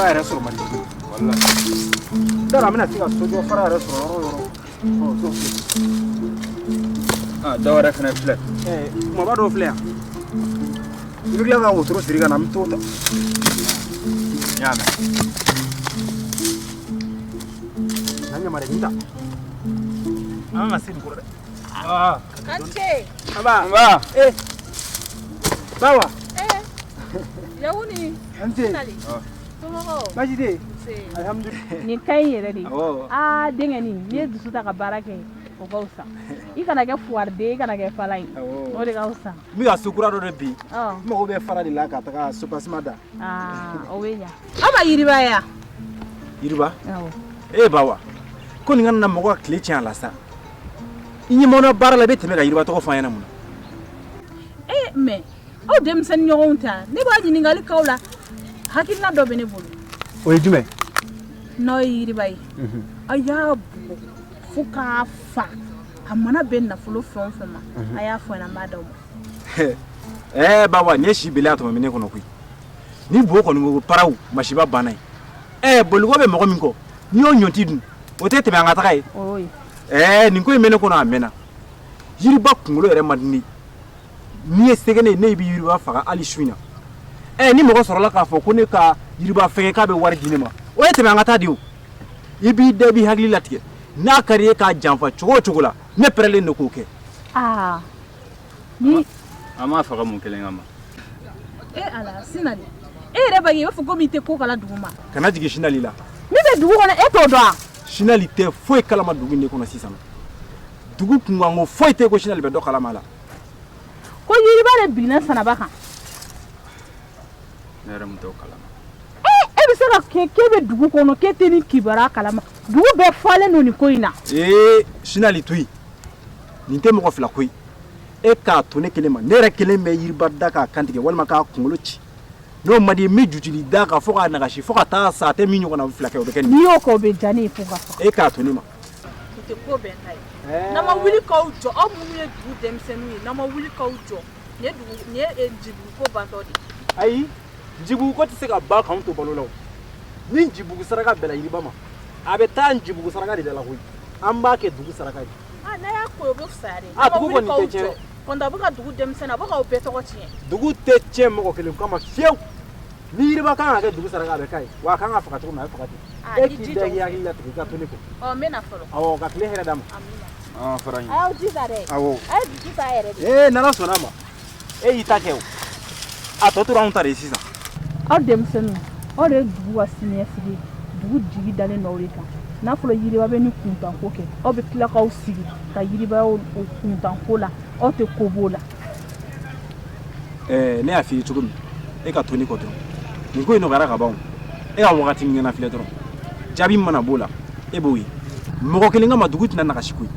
fara yɛrɛ sɔrɔ man di walahi. N t'a dɔn an bɛna se ka sojɔ fara yɛrɛ sɔrɔ yɔrɔ o yɔrɔ. Ɔ so filɛ. Aa, dɔ wɛrɛ fana filɛ. Ɛɛ, kumaba dɔw filɛ yan. I bɛ tila ka wotoro siri ka na, an bɛ t'o ta. N y'a mɛn. Na ɲama dɛ, nin ta. An ka se nin kɔrɔ dɛ. Aa. An ce. Nba. Nba. Eh. Bawa. Eh. Yawuni. An ce. Nali. Somɔgɔw? Baasi tɛ yen. Nse. Alhamdulilayi. Nin ka ɲi yɛrɛ de. Awɔ. Aa denkɛ nin, n'i ye dusu ta ka baara kɛ, o ka fisa. I kana kɛ fugariden, i kana kɛ falan ye. Awɔ. O de ka fisa. N bɛ ka so kura dɔ de bin. Ɔ. N mago bɛ fara de la ka taga soubassement da. Aa o bɛ ɲa. Aw ma Yiriba ye wa? Yiriba? Awɔ. E Bawa, ko nin kana na mɔgɔ ka tile tiɲɛ a la sa. I ɲɛ m'anw na baara la, i bɛ tɛmɛ ka Yiriba tɔgɔ fɔ an ɲɛna mun na? Ee mais aw denmisɛnnin ɲɔgɔnw ta, ne b'a ɲininkali k'aw la. Hakilina dɔ bɛ ne bolo. O ye jumɛn? N'aw ye Yiriba ye, aw y'a bugɔ fo k'a fa. A mana bɛn nafolo fɛn o fɛn ma, a y'a fɔ n ɲɛna, n b'a d'aw ma. Ɛɛ Bawa, nin ye si bele a tɔmɔ ne kɔnɔ koyi. Ni bo kɔni ko paraw, masiba banna ye. Ɛɛ boliko bɛ mɔgɔ min kɔ, n'i y'o ɲɔnti dun, o tɛ tɛmɛ an ka taga ye. O y'o ye. Ɛɛ nin ko in bɛ ne kɔnɔ a mɛnna. Yiriba kunkolo yɛrɛ man di ne ye. N'i ye se kɛ ne ye, ne bɛ Yiriba faga hali su in na. Ɛɛ ni mɔgɔ sɔrɔla k'a fɔ ko ne ka Yiriba fɛngɛ k'a bɛ wari di ne ma, o ye tɛmɛ an ka taa di o. I b'i da, i b'i hakili latigɛ. N'a ka di i ye k'a janfa cogo o cogo la, ne pɛrɛlen don k'o kɛ. Aa ni An m'a faga mun kelen kama? E ala Sinali, e yɛrɛ b'a ye, i b'a fɔ komi i tɛ ko kala dugu ma. Kana jigin Sinali la. Min bɛ dugu kɔnɔ, e t'o dɔn wa? Sinali tɛ foyi kalama dugu in de kɔnɔ sisan. Dugu kunkanko foyi tɛ ko Sinali bɛ dɔ kalama la. Ko Yiriba de binna Sanaba kan. Ne yɛrɛ mun t'o kalama. E bɛ se ka kɛ k'e bɛ dugu kɔnɔ, k'e tɛ nin kibaruya kalama? Dugu bɛɛ falen don nin ko in na. Ee Sinali to yen, nin tɛ mɔgɔ fila ko ye. E k'a to ne kelen ma, ne yɛrɛ kelen bɛ Yiriba da k'a kantigɛ walima k'a kunkolo ci. N'o man di n bɛ jujuli da kan fo k'a nagasi fo ka taa sa, a tɛ min ɲɔgɔnna fila kɛ, o bɛ kɛ nin. N'i y'o kɛ, o bɛ diya ne ye fo ka faga. E k'a to ne ma. O tɛ ko bɛn ta ye. N'aw ma wuli k'aw jɔ, aw minnu ye dugu denmisɛnninw ye, n'aw ma wuli k'aw jɔ, nin ye dugu, nin ye Njibugu ko bantɔ de ye. Ayi, Njibugu ko tɛ se ka ban k'anw to balo la o. Ni Njibugu saraka bɛnna Yiriba ma, a bɛ taa Njibugu saraka de da la koyi. An b'a kɛ dugu saraka ye. Ah, n'a y'a ko, o bɛ fisaya dɛ. Ah, dugu kɔni tɛ tiɲɛ dɛ. Kɔntɛ, a bɛ ka dugu denmisɛnnin, a bɛ k'aw bɛɛ tɔgɔ tiɲɛ. Dugu tɛ tiɲɛ mɔgɔ kelen kama fiyewu. Ni Yiriba kan ka kɛ dugu saraka, a bɛ k'a ye. Wa a kan ka faga cogo min na, a bɛ faga ten. Ah, E i k'i jija da, o i k'i fɛ. hakili latigɛ, i ka to ne kɔ. Ɔ, n bɛ na fɔlɔ. Awɔ, ka tile hɛrɛ d'a ma. Amina. An fara ɲin. A y'aw jija dɛ. Awɔ. A ye dusu ta yɛrɛ de. Ee, n'Ala sɔnna a ma, e y'i ta kɛ o. A tɔ tora anw ta de ye sisan. Aw denmisɛnninw, aw de ye dugu ka siniɲɛsigi ye. Dugu jigi dalen don aw de kan. N'a fɔra Yiriba bɛ ni kuntanko kɛ, aw bɛ tila k'aw sigi ka Yiriba o kuntanko la, aw tɛ ko b'o la. Ɛɛ ne y'a f'i ye cogo min, e ka to ne kɔ dɔrɔn. Nin ko in nɔgɔyara ka ban o. E ka wagati min ɲɛna filɛ dɔrɔn, jaabi min mana b'o la, e b'o ye. Mɔgɔ kelen kama dugu tɛna nagasi koyi,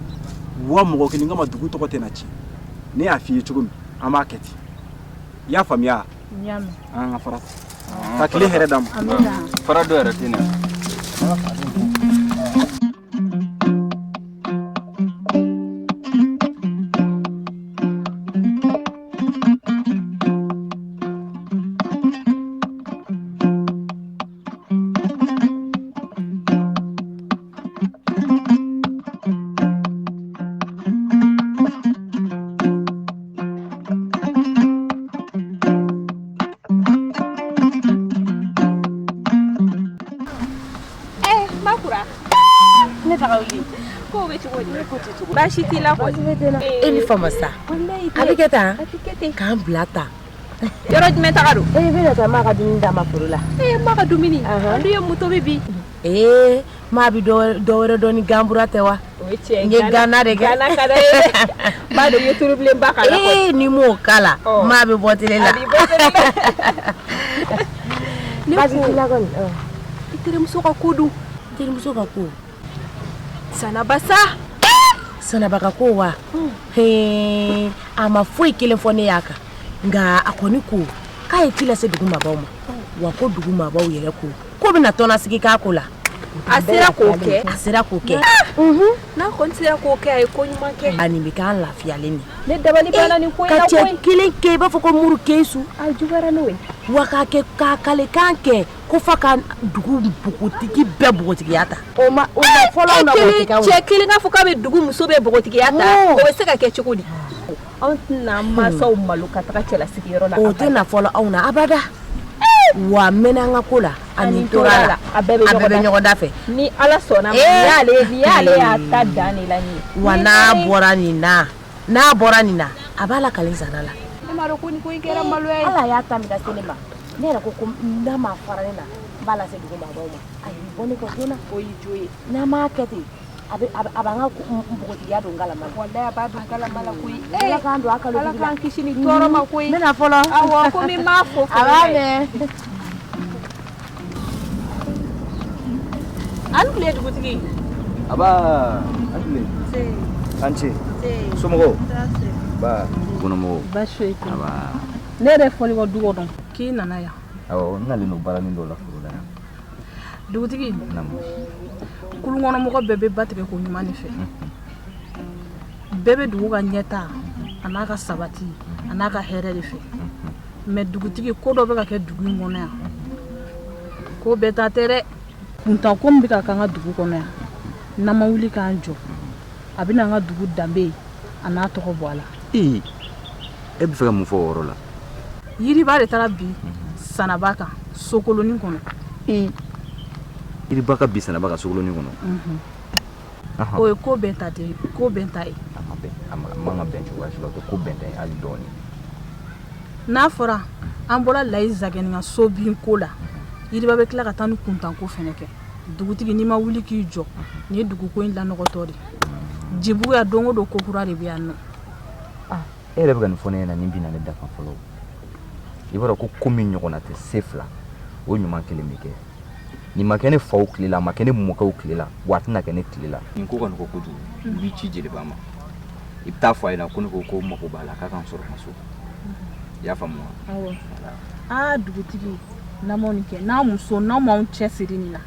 wa mɔgɔ kelen kama dugu tɔgɔ tɛna tiɲɛ. Ne y'a f'i ye cogo min, an b'a kɛ ten. I y'a faamuya? N y'a mɛn. An ka fara ka tile hɛrɛ d'a ma. Amina. Fara dɔ yɛrɛ tɛ na. Ne taga wuli. Ko bɛ cogo di? Baasi t'i la kɔni? E ni fama sa. A bɛ kɛ tan? K'an bila tan. Yɔrɔ jumɛn taga don? E bɛna taa maa ka dumuni d'a ma foro la. Ee maa ka dumuni? An dun ye mun tobi bi? Ee maa bɛ dɔ wɛrɛ dɔn ni ganbura tɛ wa? O ye tiɲɛ ye. N ye gana de kɛ. Gana ka d'a ye dɛ. N b'a dɔn i ye tulubilenba k'a la kɔni. Ee ni m'o k'a la, maa bɛ bɔ tele la. A b'i bɔ tele la. Ne Baasi ko t'i la kɔni? I terimuso ka ko dun? N terimuso ka ko? Sanaba sa. Sanaba ka ko wa? Hee a ma foyi kelen fɔ ne y'a kan. Nka a kɔni ko k'a ye ci lase dugu maabaw ma. Wa ko dugu maabaw yɛrɛ ko k'o bɛna tɔnnasigi k'a ko la. A sera k'o kɛ? A sera k'o kɛ. N'a kɔni sera k'o kɛ, a ye ko ɲuman kɛ. A nin bɛ k'an lafiyalen de. Ne dabali banna nin ko in na Ka cɛ koyi. kelen kɛ i b'a fɔ ko muru kesu. A juguyara n'o ye. Wa k'a kɛ k'a kalekan kɛ ko f'a ka dugu npogotigi bɛɛ npogotigiya ta. O ma o ma fɔlɔ anw na o tɛ kɛ anw na. Cɛ kelen k'a fɔ k'a bɛ dugu muso bɛɛ npogotigiya ta, o bɛ se ka kɛ cogo di? Anw tɛna an mansaw malo ka taga cɛlasigiyɔrɔ la. O tɛ na fɔlɔ anw na abada. Wa n mɛnna an ka ko la ani n tora la, a bɛɛ bɛ a bɛɛ bɛ ɲɔgɔn da fɛ. Ni Ala sɔnna ma, ni y'ale y'a ta dan de la nin ye. Wa n'a bɔra nin na, n'a bɔra nin na, a b'a lakali Zana la. Ne m'a dɔn ko nin ko in kɛra maloya ye. Ala y'a ta min lase ne ma, ne yɛrɛ ko ko n'a ma fara ne na, n b'a lase dugu maabaw ma. A y'i bɔ ne kɔ joona. O y'i jo ye. N'a m'a kɛ ten, a bɛ a b'an ka npogotigiya don galama la. Walayi a b'a don galama la koyi. Ala k'an don a kalo Ala k'an kisi nin tɔɔrɔ ma koyi. N bɛna fɔlɔ. Awɔ, komi n m'a fɔ. A b'a mɛn. A ni tile dugutigi. Aba, a ni tile. A ni ce. Somɔgɔw? Ba, kɔnɔmɔgɔw? Baasi foyi tɛ. Aba. Ne yɛrɛ fɔli kɔ du kɔnɔ k'i nana yan. Awɔ, n nalen don baaranin dɔ la foro la yan. Dugutigi. Naamu. Kulunkɔnɔmɔgɔ bɛɛ bɛ ba tigɛ ko ɲuman de fɛ. Bɛɛ bɛ dugu ka ɲɛta a n'a ka sabati a n'a ka hɛrɛ de fɛ. Mais dugutigi, ko dɔ bɛ ka kɛ dugu in kɔnɔ yan. Ko bɛɛ ta tɛ dɛ. Kuntan ko min bɛ ka k'an ka dugu kɔnɔ yan, n'an ma wuli k'an jɔ, a bɛna an ka dugu danbe a n'a tɔgɔ bɔ a la. Ee, e bɛ fɛ ka mun fɔ o yɔrɔ la? Yiriba de taara bi Sanaba kan sokolonin kɔnɔ. Ee, Yiriba ka bi Sanaba kan sokolonin kɔnɔ? O ye ko bɛn ta tɛ, ko bɛn ta ye. A ma bɛn, a man ka bɛn cogoya si la, o tɛ ko bɛn ta ye hali dɔɔnin. N'a fɔra an bɔra Layi Zagɛni ka so bin ko la, Yiriba bɛ tila ka taa ni kuntanko fɛnɛ kɛ. Dugutigi, n'i ma wuli k'i jɔ, nin ye duguko in lanɔgɔtɔ de ye. Jibugu yan, don o don ko kura de bɛ yan nɔ. E yɛrɛ bɛ ka nin fɔ ne ɲɛna, nin binna ne da kan fɔlɔ. I b'a dɔn ko ko min ɲɔgɔnna tɛ se fila, o ɲuman kelen bɛ kɛ. Nin ma kɛ ne faw tile la, a ma kɛ ne mɔkɛw tile la, wa a tɛna kɛ ne tile la. Nin ko ka nɔgɔ kojugu. I b'i ci jeliba ma, i bɛ taa fɔ a ɲɛna ko ne ko ko mago b'a la, k'a ka n sɔrɔ n ka so. I y'a faamu wa? Awɔ. Aa dugutigi, n'an m'o nin kɛ, n'a muso n'aw m'anw cɛsiri nin na,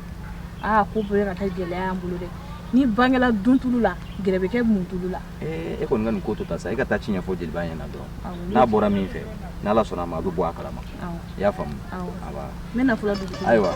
aa ko bɛɛ ka kɛ gɛlɛya y'an bolo dɛ. Ni bangela duntulu la, gɛrɛ bɛ kɛ muntulu la. Ee, e kɔni ka nin ko to ta sa, e ka taa ci ɲɛfɔ jeliba ɲɛna dɔrɔn. N'a bɔra min fɛ, n'Ala sɔnna a ma, a bɛ bɔ a kalama. I y'a faamu? Awɔ. Aba. N bɛ na fɔlɔ dugutigi. Ayiwa.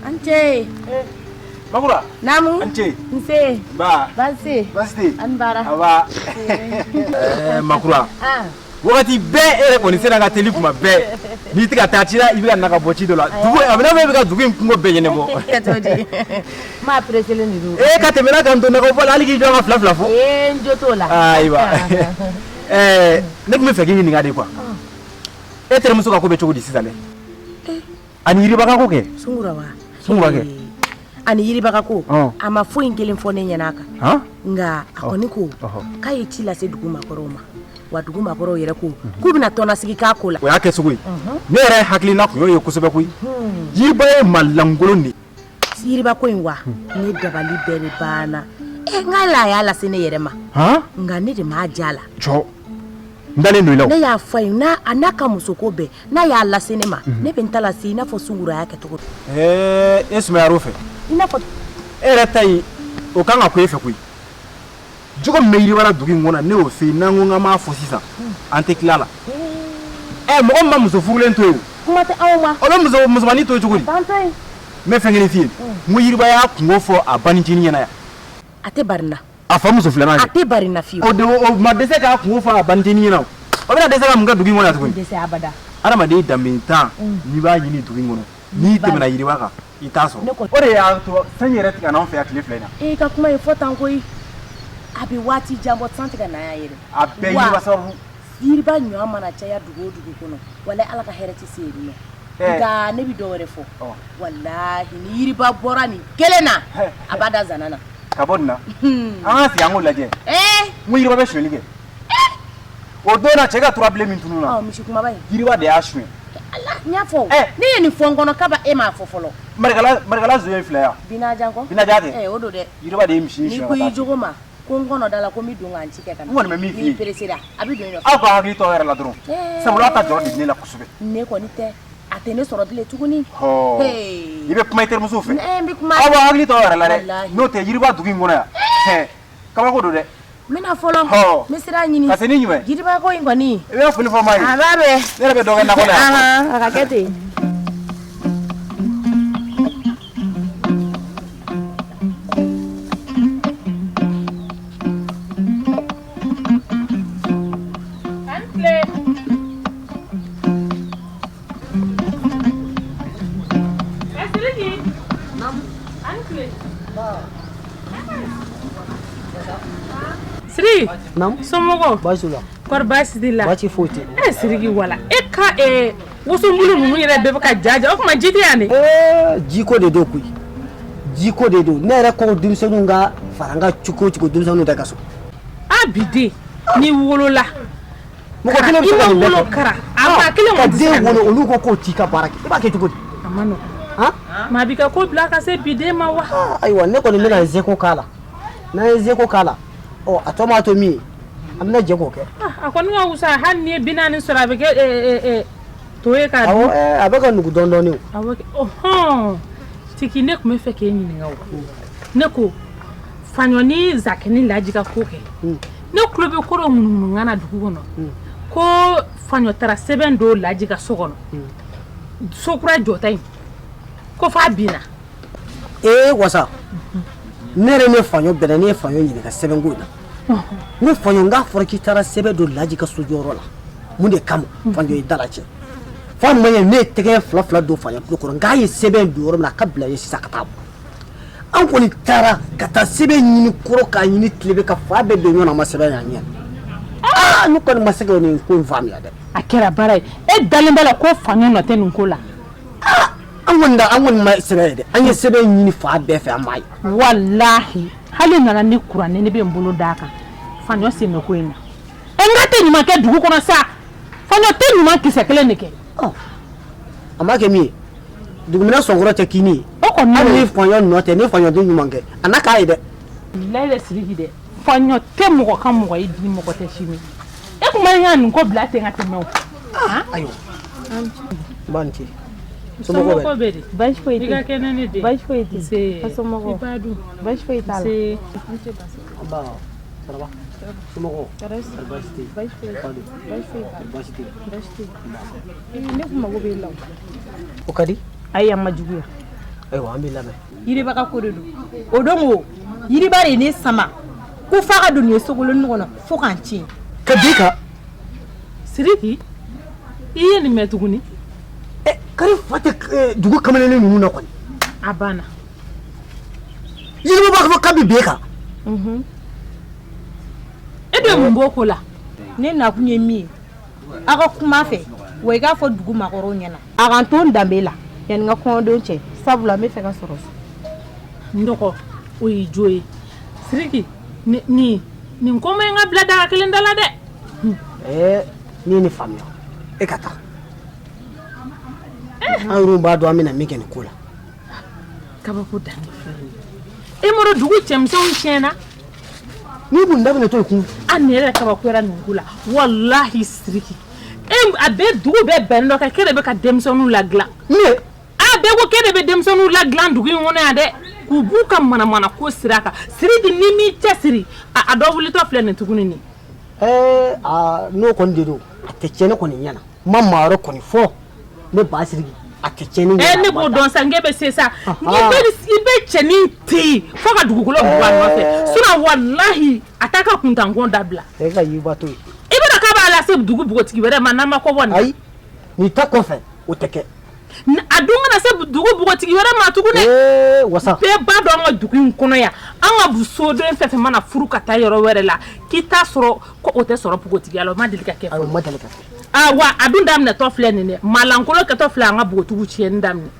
An ce. Makura. Naamu. An ce. Nse. Ba. Baasi. Baasi tɛ. An baara. Aba. Makura. Wagati bɛɛ e yɛrɛ kɔni sera ka teli kuma bɛɛ. N'i tɛ ka taa ci la, i bɛ ka na ka bɔ ci dɔ la. Dugu a bɛ n'a fɔ e bɛ ka dugu in kungo bɛɛ ɲɛnabɔ. T'o di. Maa pressélen de don. Ee ka tɛmɛ n'a kan to nɔgɔ fɔ la hali k'i jɔ ka fila fila fɔ. Ee n jo t'o la. Ayiwa. Ɛɛ ne tun bɛ fɛ k'i ɲininka de quoi. E terimuso ka ko bɛ cogo di sisan dɛ? Ani Yiriba ka ko kɛ. Sungura wa? Sungura kɛ. Ani Yiriba ka ko. A ma foyi kelen fɔ ne ɲɛna a kan. Nka a kɔni ko k'a ye ci lase dugu maakɔrɔw ma. Wa dugu maakɔrɔw yɛrɛ ko k'u bɛna tɔnnasigi k'a ko la. O y'a kɛ cogo ye. Ne yɛrɛ hakilina tun y'o ye kosɛbɛ koyi. Yiriba ye maa lankolon de ye. Yiriba ko in wa ne dabali bɛɛ de banna. N ka la y'a lase ne yɛrɛ ma. Nka ne de m'a diya la. Cɔ n dalen don i la. Ne y'a fɔ a ye n'a n'a ka musoko bɛɛ n'a y'a lase ne ma, ne bɛ n ta lase i n'a fɔ sunguraya kɛcogo. E sumayar'o fɛ. I n'a fɔ e yɛrɛ ta in o kan ka ko e fɛ koyi. Jogo min bɛ yiriba la dugu in kɔnɔ ne y'o f'i ye, n'an ko k'an b'a fɔ sisan an tɛ tila la. Mɔgɔ min ma muso furulen to yen o. Kuma tɛ anw ma. O bɛ muso musomannin to yen cogo di? T'an to yen. N bɛ fɛn kelen f'i ye, n ko yiriba y'a kungo fɔ a banicinin ɲɛna yan. A tɛ bari n na. A fa muso filanan kɛ. A tɛ bari n na fiyewu. O de o ma dɛsɛ k'a kungo fɔ a banicinin ɲɛna o. O bɛna dɛsɛ ka mun kɛ dugu in kɔnɔ yan tuguni? Dɛsɛ abada. Adamaden danbetan n'i b'a ɲini dugu in kɔnɔ n'i tɛmɛna yiriba kan i t'a sɔrɔ. O de y'a to sanji yɛrɛ tɛ ka n'anw fɛ yan tile fila in na. E ka kuma ye fɔ tan koyi. A bɛ waati jan bɔ san tɛ ka na yan yɛrɛ. A bɛɛ yiriba sababu. Yiriba ɲɔ mana caya dugu o dugu kɔnɔ walahi Ala ka hɛrɛ tɛ se yen nɔ. Nka ne bɛ dɔ wɛrɛ fɔ. Walahi ni yiriba bɔra nin kelen na a b'a da zana na. Ka bɔ nin na. An ka sigi an k'o lajɛ. N ko yiriba bɛ sonyali kɛ. O don na cɛ ka turabilen min tununna. Misi kumaba in. Yiriba de y'a suɲɛ. Ala n y'a fɔ. Ne ye nin fɔ n kɔnɔ kaba e m'a fɔ fɔlɔ. Marikala zon ye fila yan. Binajan kɔ. Binajan tɛ. O don dɛ. Yiriba de ye misi in suɲɛ. N'i ko i jogo ma ko n kɔnɔ da la ko n bɛ don ka n ci kɛ ka na. N kɔni bɛ min f'i ye. N'i peresera a bɛ don i nɔfɛ. Aw ka hakili to aw yɛrɛ la dɔrɔn. Sabula aw ta jɔrɔ de bɛ ne la kosɛbɛ. Ne kɔni tɛ. A tɛ ne sɔrɔ bilen tuguni. I bɛ kuma i terimuso fɛ. N bɛ kuma. Aw b'a hakili to aw yɛrɛ la dɛ. N'o tɛ yiriba dugu in kɔnɔ yan. Kabako don dɛ. N bɛna fɔlɔ. N bɛ sira ɲini. Ka se ni jumɛn. Yiriba ko in kɔni. I bɛ foli fɔ maa ye. A b'a bɛɛ. Ne yɛrɛ bɛ dɔ kɛ nakɔ la yan. A ka kɛ ten. Siriki. Naamu. Somɔgɔw. Baasi t'u la. Kɔri baasi t'i la. Baasi foyi tɛ. E Siriki wala e ka wosobulu ninnu yɛrɛ bɛɛ bɛ ka ja ja o tuma ji tɛ yan de. Jiko de don koyi. Jiko de don ne yɛrɛ ko denmisɛnninw ka fara n kan cogo o cogo denmisɛnninw tɛ ka sɔn. A bi den n'i wolola. Mɔgɔ kelen bɛ se ka nin bɛɛ kɛ. Kara a maa kelen ka den wolo olu ko k'o t'i ka baara kɛ i b'a kɛ cogo di. A ma nɔgɔn. Maa b'i ka ko bila ka se bi den ma wa. Ayiwa ne kɔni bɛna n seko k'a la n'an ye seko k'a la ɔ a tɔ m'a to min ye an bɛna jɛ k'o kɛ. A kɔni ka wusa hali n'i ye 40 sɔrɔ a bɛ kɛ to ye k'a dun. Awɔ a bɛ ka nugu dɔɔnin dɔɔnin o. Awɔ ɔhɔn Tiki ne tun bɛ fɛ k'e ɲininka o. Ne ko Faɲɔ ni Zakɛ ni Laji ka ko kɛ. Ne tulo bɛ ko dɔ ŋunuŋunukan na dugu kɔnɔ. Ko Faɲɔ taara sɛbɛn don Laji ka so kɔnɔ. So kura jɔta in ko f'a binna. Ee wasa ne yɛrɛ ne Faɲɔ bɛnna ne ye Faɲɔ ɲininka sɛbɛnko in na. N ko Faɲɔ n k'a fɔra k'i taara sɛbɛn don Laji ka sojɔyɔrɔ la mun de kama Faɲɔ ye da lacɛ f'a ma ɲɛ ne ye tɛgɛ fila fila don Faɲɔ tulo kɔrɔ n k'a ye sɛbɛn don yɔrɔ min na a ka bila ye sisan ka taa bɔ. An kɔni taara ka taa sɛbɛn ɲini kɔrɔ k'a ɲini tilebe ka fa bɛɛ don ɲɔgɔn na a ma sɛbɛn y'an ɲɛ. Aa ne kɔni ma se ka nin ko in faamuya dɛ. A kɛra baara ye e dalen b'a la ko Faɲɔ nɔ tɛ nin ko la. An kɔni ma sɛbɛn ye dɛ an ye sɛbɛn ɲini fa bɛɛ fɛ an m'a ye. Walahi hali nana ni kuranɛ ne bɛ n bolo d'a kan Faɲɔ sen bɛ ko in na. E n k'a tɛ ɲuman kɛ dugu kɔnɔ sa Faɲɔ tɛ ɲuman kisɛ kelen de kɛ. A m'a kɛ min ye dugumɛnɛ sɔnkɔrɔ tɛ kini ye. O kɔni hali ni Faɲɔ nɔ tɛ ni Faɲɔ tɛ ɲuman kɛ a n'a k'a ye dɛ. Layi Sidiki dɛ Faɲɔ tɛ mɔgɔ ka mɔgɔ ye bi mɔgɔ tɛ sini e tun man ka nin ko bila ten ka tɛmɛ o. Ayiwa n b'a ni ce. Somɔgɔw bɛ di? Baasi foyi tɛ. I ka kɛnɛ ne den? Baasi foyi tɛ. Nse. A somɔgɔw? I b'a dun? Baasi foyi t'a la. Nse. Nba Saraba. Somɔgɔw? Tɔɔrɔ si tɛ. Baasi tɛ. Baasi foyi t'a la. Baasi foyi t'a la. Baasi tɛ. Baasi tɛ. Ne kun mago b'e la o. O ka di? Ayi a ma juguya. Ayiwa an b'i lamɛn. Yiriba ka ko de don. O don ko yiriba de ye ne sama ko f'a ka don nin ye sogolon kɔnɔ fo k'an tiɲɛ. Ka bin kan. Sidiki i ye nin mɛn tuguni. Kari fa tɛ dugu kamalennin ninnu na kɔni. A banna. Yiriba b'a fɔ k'a bɛ bin e kan. E bɛ mun b'o ko la? Ne nakun ye min ye aw ka kuma fɛ wa i k'a fɔ dugu maakɔrɔw ɲɛna a ka n to n danbe la yanni n ka kɔɲɔdon cɛ sabula n bɛ fɛ ka sɔrɔ so. N dɔgɔ o y'i jo ye Sidiki nin ko ma ɲi ka bila daga kelen da la dɛ. Ne ye nin faamuya e ka taa. An yɛrɛw b'a dɔn an bɛna min kɛ nin ko la. Kabako dan de filɛ nin ye. E m'a dɔn dugu cɛmisɛnw tiɲɛna. N'i kun daminɛ to kun. A nin yɛrɛ kabakoyara nin ko la walahi Sidiki. E a bɛɛ dugu bɛɛ bɛnnen dɔ kan k'e de bɛ ka denmisɛnninw ladilan. Ne. A bɛɛ ko k'e de bɛ denmisɛnninw ladilan dugu in kɔnɔ yan dɛ. K'u b'u ka manamana ko sira kan. Sidiki n'i m'i cɛsiri a dɔ wulitɔ filɛ nin tuguni nin. Ɛɛ aa n'o kɔni de don a tɛ tiɲɛ ne kɔni ɲɛ na. N ma maa wɛrɛ kɔni fɔ ne ba Sidiki a tɛ tiɲɛ ne ɲɛ na. Ne b'o dɔn sa n k'e bɛ se sa. I bɛ cɛnin ten fo ka dugukolo bugɔ a nɔfɛ sinon walahi a t'a ka kuntanko dabila. E ka yiriba to yen. I b'a dɔn k'a b'a lase dugu npogotigi wɛrɛ ma n'an ma kɔ bɔ nin na. Ayi nin ta kɔfɛ o tɛ kɛ. A dun kana se dugu npogotigi wɛrɛ ma tuguni. Ee wasa. Bɛɛ b'a dɔn an ka dugu in kɔnɔ yan an ka soden fɛn fɛn mana furu ka taa yɔrɔ wɛrɛ la k'i t'a sɔrɔ ko o tɛ sɔrɔ npogotigiya la o ma deli ka kɛ fɔlɔ. Ayi o ma deli ka kɛ. Aa wa a dun daminɛtɔ filɛ nin dɛ maalankolon kɛtɔ filɛ an ka npogotigiw tiɲɛni daminɛ.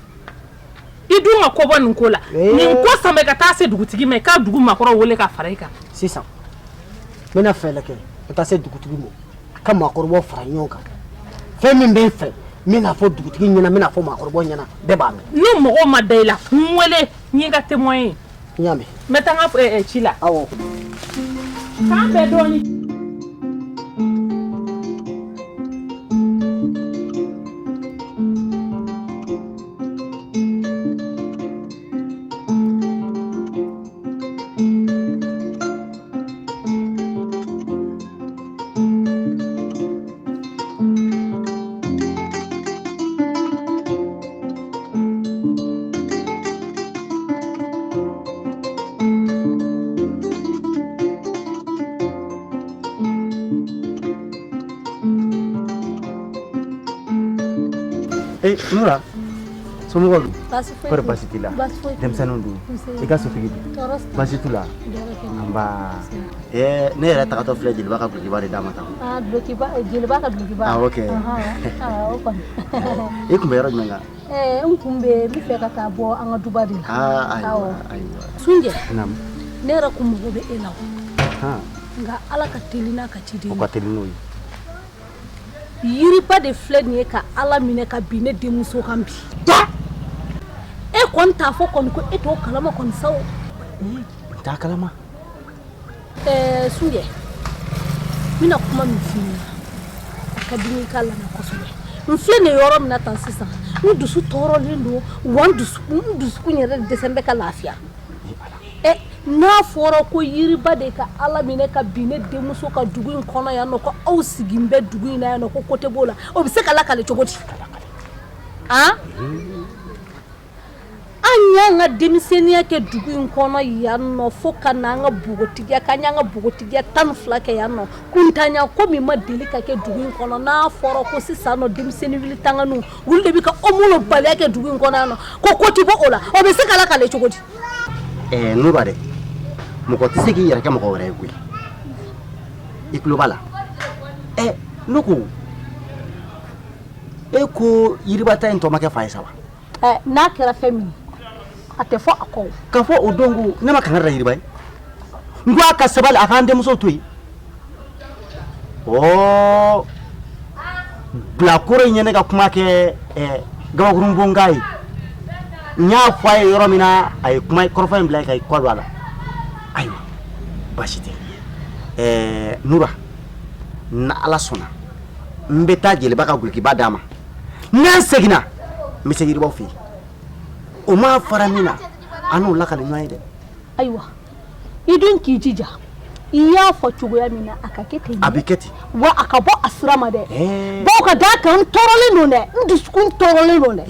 I dun ka ko bɔ nin ko la nin ko sanbɛ ka taa se dugutigi ma i ka dugu maakɔrɔw wele ka fara i kan. Sisan n bɛna fɛɛrɛ kɛ ka taa se dugutigi ma a ka maakɔrɔbaw fara ɲɔgɔn kan fɛn min bɛ n fɛ n bɛna fɔ dugutigi ɲɛna n bɛna fɔ maakɔrɔbaw ɲɛna bɛɛ b'a mɛn. Ni mɔgɔw ma da i la n wele n y'i ka témoin ye. N y'a mɛn. N bɛ taa n ka ci la. Awɔ. K'an bɛn dɔɔnin. Nura, somɔgɔw dun? Baasi foyi Kɔri baasi t'i la? Baasi foyi t'i la. Denmisɛnninw dun? Nse. I ka sotigi dun? Tɔɔrɔ si t'a la. Baasi t'u la? Dɔɔrɔ tɛ n na. Nba. Ne yɛrɛ tagatɔ filɛ jeliba ka dulokiba de d'a ma tan. Ah, dulokiba, jeliba ka dulokiba. Awɔ kɛ. Ɔhɔn, o kɔni. I kun bɛ yɔrɔ jumɛn kan? N kun bɛ, n bɛ fɛ ka taa bɔ an ka duba de la. Ah, ayiwa, ayiwa. Sunjɛ. Naamu. Ne yɛrɛ kun mago bɛ e la o. Han. Nka Ala ka teli n'a ka ciden ye. O ka teli n'o ye. Yiriba de filɛ nin ye ka Ala minɛ ka bin ne denmuso kan bi. E kɔni t'a fɔ kɔni ko e t'o kalama kɔni sa o. N t'a kalama. Sunjɛ, n bɛna kuma min f'i ɲɛna, a ka di n ye i k'a lamɛn kosɛbɛ. N filɛ nin ye yɔrɔ min na tan sisan, n dusu tɔɔrɔlen don wa n dusukun yɛrɛ dɛsɛ bɛ ka lafiya. N'a fɔra ko yiriba de ka Ala minɛ ka bin ne denmuso ka dugu in kɔnɔ yan nɔ ko aw sigilen bɛ dugu in na yan nɔ ko ko tɛ b'o la, o bɛ se ka lakale cogo di? Han? An y'an ka denmisɛnninya kɛ dugu in kɔnɔ yan nɔ fo ka n'an ka npogotigiya k'an y'an ka npogotigiya 12 kɛ yan nɔ kuntanya ko min ma deli ka kɛ dugu in kɔnɔ n'a fɔra ko sisan nɔ denmisɛnnin wuli tanganiw olu de bɛ ka omolobaliya kɛ dugu in kɔnɔ yan nɔ ko ko tɛ bɔ o la o bɛ se ka lakale cogo di? Nuba dɛ, mɔgɔ tɛ se k'i yɛrɛ kɛ mɔgɔ wɛrɛ ye koyi. I tulo b'a la. Ne ko e ko yiriba ta in tɔ ma kɛ fa ye sa wa? N'a kɛra fɛn min ye, a tɛ fɔ a kɔ. K'a fɔ o don ko ne ma kangari da yiriba ye. N ko a ka sabali a k'an denmuso to yen. Ɔ bilakoro in ye ne ka kuma kɛ gabakurunbonkan ye. N y'a fɔ a ye yɔrɔ min na a ye kuma kɔrɔfɔ in bila ka i kɔ don a la. Ayiwa baasi tɛ. Nura, ni Ala sɔnna n bɛ taa jeliba ka dulokiba d'a ma. N'an seginna n bɛ se yiribaw fɛ yen. O ma fara min na an n'o lakali ɲɔgɔn ye dɛ. Ayiwa i dun k'i jija i y'a fɔ cogoya min na a ka kɛ ten. A bɛ kɛ ten. Wa a ka bɔ a sira ma dɛ. Bawo ka d'a kan n tɔɔrɔlen don dɛ, n dusukun tɔɔrɔlen don dɛ.